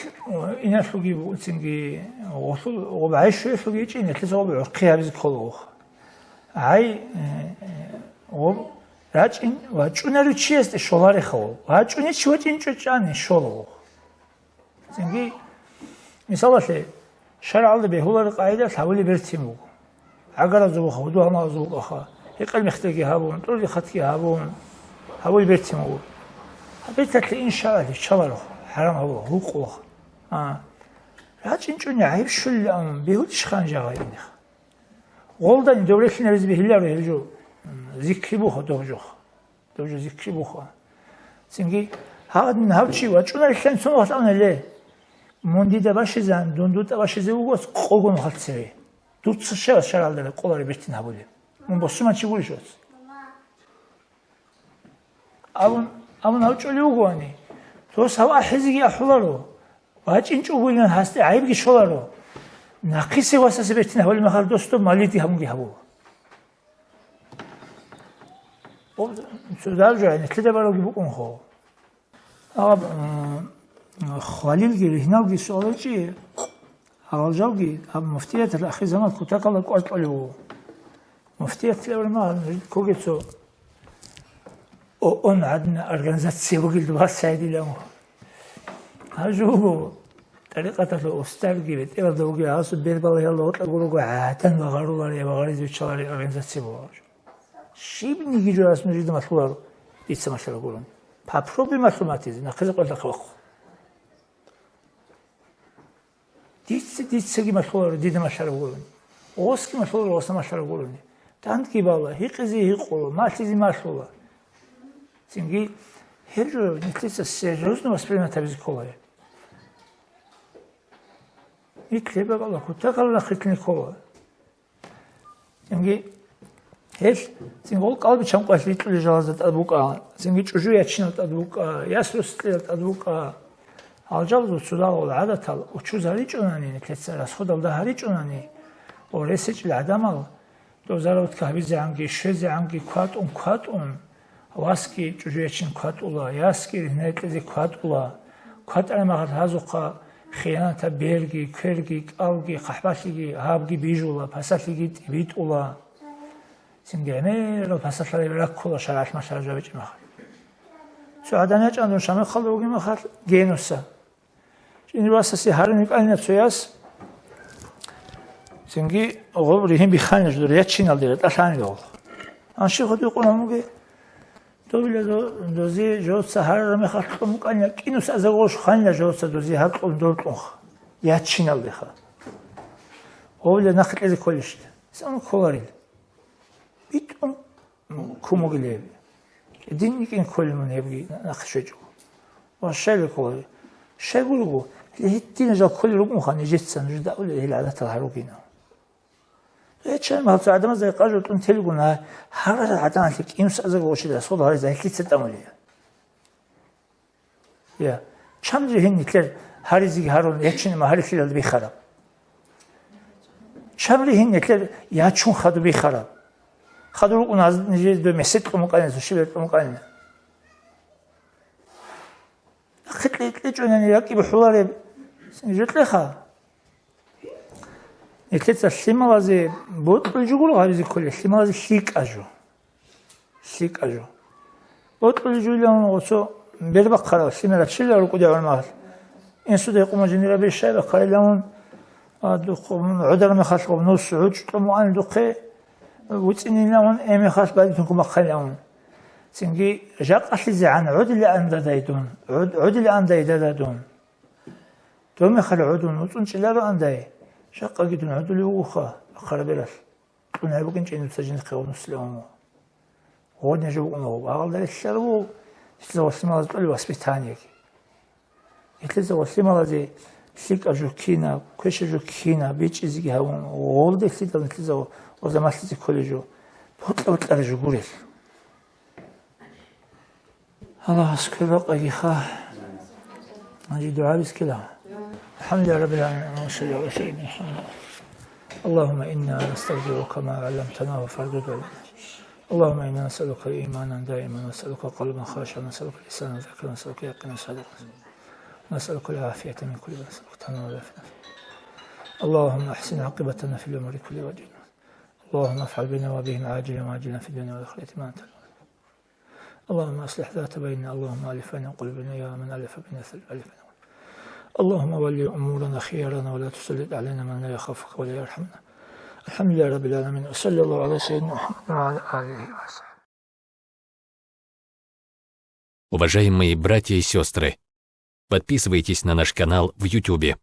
иналъуги буцинги, гъолъул, гъоб гӀайшуялъуги ичӀи, нилъеца гъоб гӀурхъи гьабизе ккола гъух. ГӀай, э, э, гъоб рачӀин вачӀунарев чиясде щолареха гъов. ВачӀунев чи вачӀинчӀо чӀани щола гъух. Цинги, мисалалъе, шаргӀалда бегьулареб къагӀидалъ гьабулеб бертин буго. ГӀагаразул вуха, гьудул-гьалмагъазул вукӀаха, гьекъел-мехтелги гьабун, тӀури-хатги гьабун, гьабулеб бертин буго. Гьаб берталъе иншааллагь чаларухъ, хӀарам гьабула, гьукъулаха. А. РачӀинчӀони гӀайиб щолилан бегьулищ хан жагъа инеха? Гъолдани дов релълъинаризе бегьиларо гьеб жо, м, зикри буха дов жо. Дов жо зикри буха. Цинги гьагъадин гьав чи вачӀунарелъан цо вахт абунеле, мун дида бащизан, дун дутӀа бащизе вуго къого нухалъ цеве. Дуца щай вац шаргӀалда рекъолареб бертин гьабулеб? Мун бусурманчи гурищ вац? Абун, абун гьав чӀолев вугоани, дос гьав ахӀизеги ахӀуларо, вачӀинчӀо вугилан гьасде гӀайибги щоларо. Нахъисеб васасе бертин гьабулеб мехалъ дос доб малиди гьабунги гьабула. Цо даржа нилъеда баравги букӀунхо. Гьаб, м, хвалилги, ригьналги суал гьечӀи, гьалжалги, гьаб муфтияталъ ахирзаман кутакалда кӀвар кьолев вуго. Муфтияталъ абураб мехалъ, нуж ккоге цо ООН гӀадина организация бугел вацайдилан. Гьажу буго, тӀарикъаталъул устарги, бетӀералда вугев гьасул бербалагьиялда гъоркьа гурого гӀадан вагъаруларей, вагъаризе виччаларей организация буго гьажу. Щибниги жо гьас нужеда малъуларо, дица малъараб гурони. Попробуй малъуматизе, нахъизе къвалахъ вахъу. Дица, дицаги малъуларо, дида малъараб гурони. Гъосги малъуларо, гъоса малъараб гурони. Дандги бала, гьикъизе гьикъула, малъизе малъула. Цинги гьеб жо нилъеца серьёзно воспринимать гьабизе ккола. Нилъ гьеб бакӀалда кутакалда нахъ рилълъине ккола. Цинги гьел, цинги гъол кӀалбичан къвалъ рикьулел жалазда тӀад букӀа, цинги чӀужу ячинал тӀад букӀа, яс росулел тӀад букӀа. Гьал жалазул цо дагьал гӀадатал учуз гьаричӀунани, нилъеца расходалда гьаричӀунани, ва ресечӀел гӀадамал, дов заработка гьабизегӀанги, щвезегӀанги кватӀун-кватӀун, Васги чӀужу ячин кватӀула, ясги ригьна-рекьизе кватӀула. КватӀараб мехалъ гьазухъа хиянатаб берги, кверги, кӀалги, хъахӀбалъиги, гьабги бижула, пасалъиги тӀибитӀула. Цинги гӀемерал пасалъараб раккула шаргӀалъ машаражабичӀеб махалъ. Цо гӀадан ячӀана дун Шамахалда вугеб махалъ Генуса. Жиндир васасе гьарун йикӀанила цояс. Цинги гъоб ригьин бихханила жо дур ячиналде ратӀалъанила гъоло. Анщи хутӀ юкъун гьамуге, добила до-, дозе жоца гьарараб мехалъ кьун букӀанила, кӀинус азарго гъош ханила жоца дозе гьар кьун дор кьунха. Ячиналдеха. Гъобила нахъе кьезе кколищ? Сан кколарил. БитӀун кумугилеб. Дин йикӀин кколел мун гьебги нахъе щвечӀо. Ва щайла кколаре? Щайгурого, гьедин жал кколел рукӀунха нижеца нужеда абулеб гьел гӀадатал гьаругина. Гьечам гьалцо гӀадамазда къажу тӀун телгуна, гьарарал гӀадамалъе кӀинус азарго гъошида сул гьаризе гьелъица тӀамулея. Я, чамри гьин нилъер гьаризеги гьарун, ячинама гьарилъилалда бихараб. Чамри гьин нилъер ячун хадуб бихараб. Хадур рукӀун гьаз нижер дой месед кьун букӀанила, щибер кьун букӀанила. Нахъе кье-, кьечӀонани ракӀи бухӀулареб жо кьеха. Нилъеца лъималазе бокьулеб жо гуро гьабизе кколеб, лъималазе лъикӀаб жо. ЛъикӀаб жо. Бокьулеб жо илан гъосо бербахъараб, лъимер рачила рукӀуде гӀурмалъ. Инсуда гьекъума жиндираб бищай бахъарилан, а, духъ-, гӀудараб мехалъ гъоб нус гӀучӀ тӀумуан духъе, вуцӀинилан, э мехалъ бадитун кумахъайилан. Цинги жакъалъизегӀан гӀодилаан дадай дун, гӀод-, гӀодилаан дайдада дун. Дов мехалъ гӀодун вуцӀунчӀилароан дай, жакъаги дун гӀодулев вугоха, ахъараб бералъ. Кьун гьаб букӀинчӀин дуца жиндихъе гъоб нусилан. Гъодин жо букӀуна гъоб. Агъалда релълъарав, нилъеца гъолъималазе кьолеб воспитаниеги. Нилъеца гъолъималазе лъикӀаб жо кина, квешаб жо кина, бичӀчӀизеги гьавун, гъолда лъидал нилъеца гъоза малъизе кколеб жо. Бокьа-бокьараб жо гурел. Аллагьас квербакъайгиха. Гьанже дугӀа бицкила. الحمد لله رب العالمين، وصلى الله وسلم على محمد. اللهم إنا نستودعك ما علمتنا فاردده علينا. اللهم إنا نسألك إيمانا دائما، نسألك قلبا خاشعا، نسألك لسانا ذاكرا، نسألك يقينا صادقا، نسألك العافية من كل بلاء، نسألك تمام العافية. اللهم أحسن عاقبتنا في الأمور كلها وأجرنا. اللهم افعل بنا وبهم عاجلا وآجلا في الدنيا والآخرة ما أنت اللهم أصلح ذات بيننا، اللهم ألف بين قلوبنا يا من ألف بين الثلج، ألف بين قلوبنا. اللهم ول أمورنا خيارنا ولا تسلط علينا من لا يخافك ولا يرحمنا. الحمد لله رب العالمين، وصلى الله على سيدنا محمد وعلى آله وصحبه. Уважаемые братья и сестры, подписывайтесь на наш канал в Ютубе.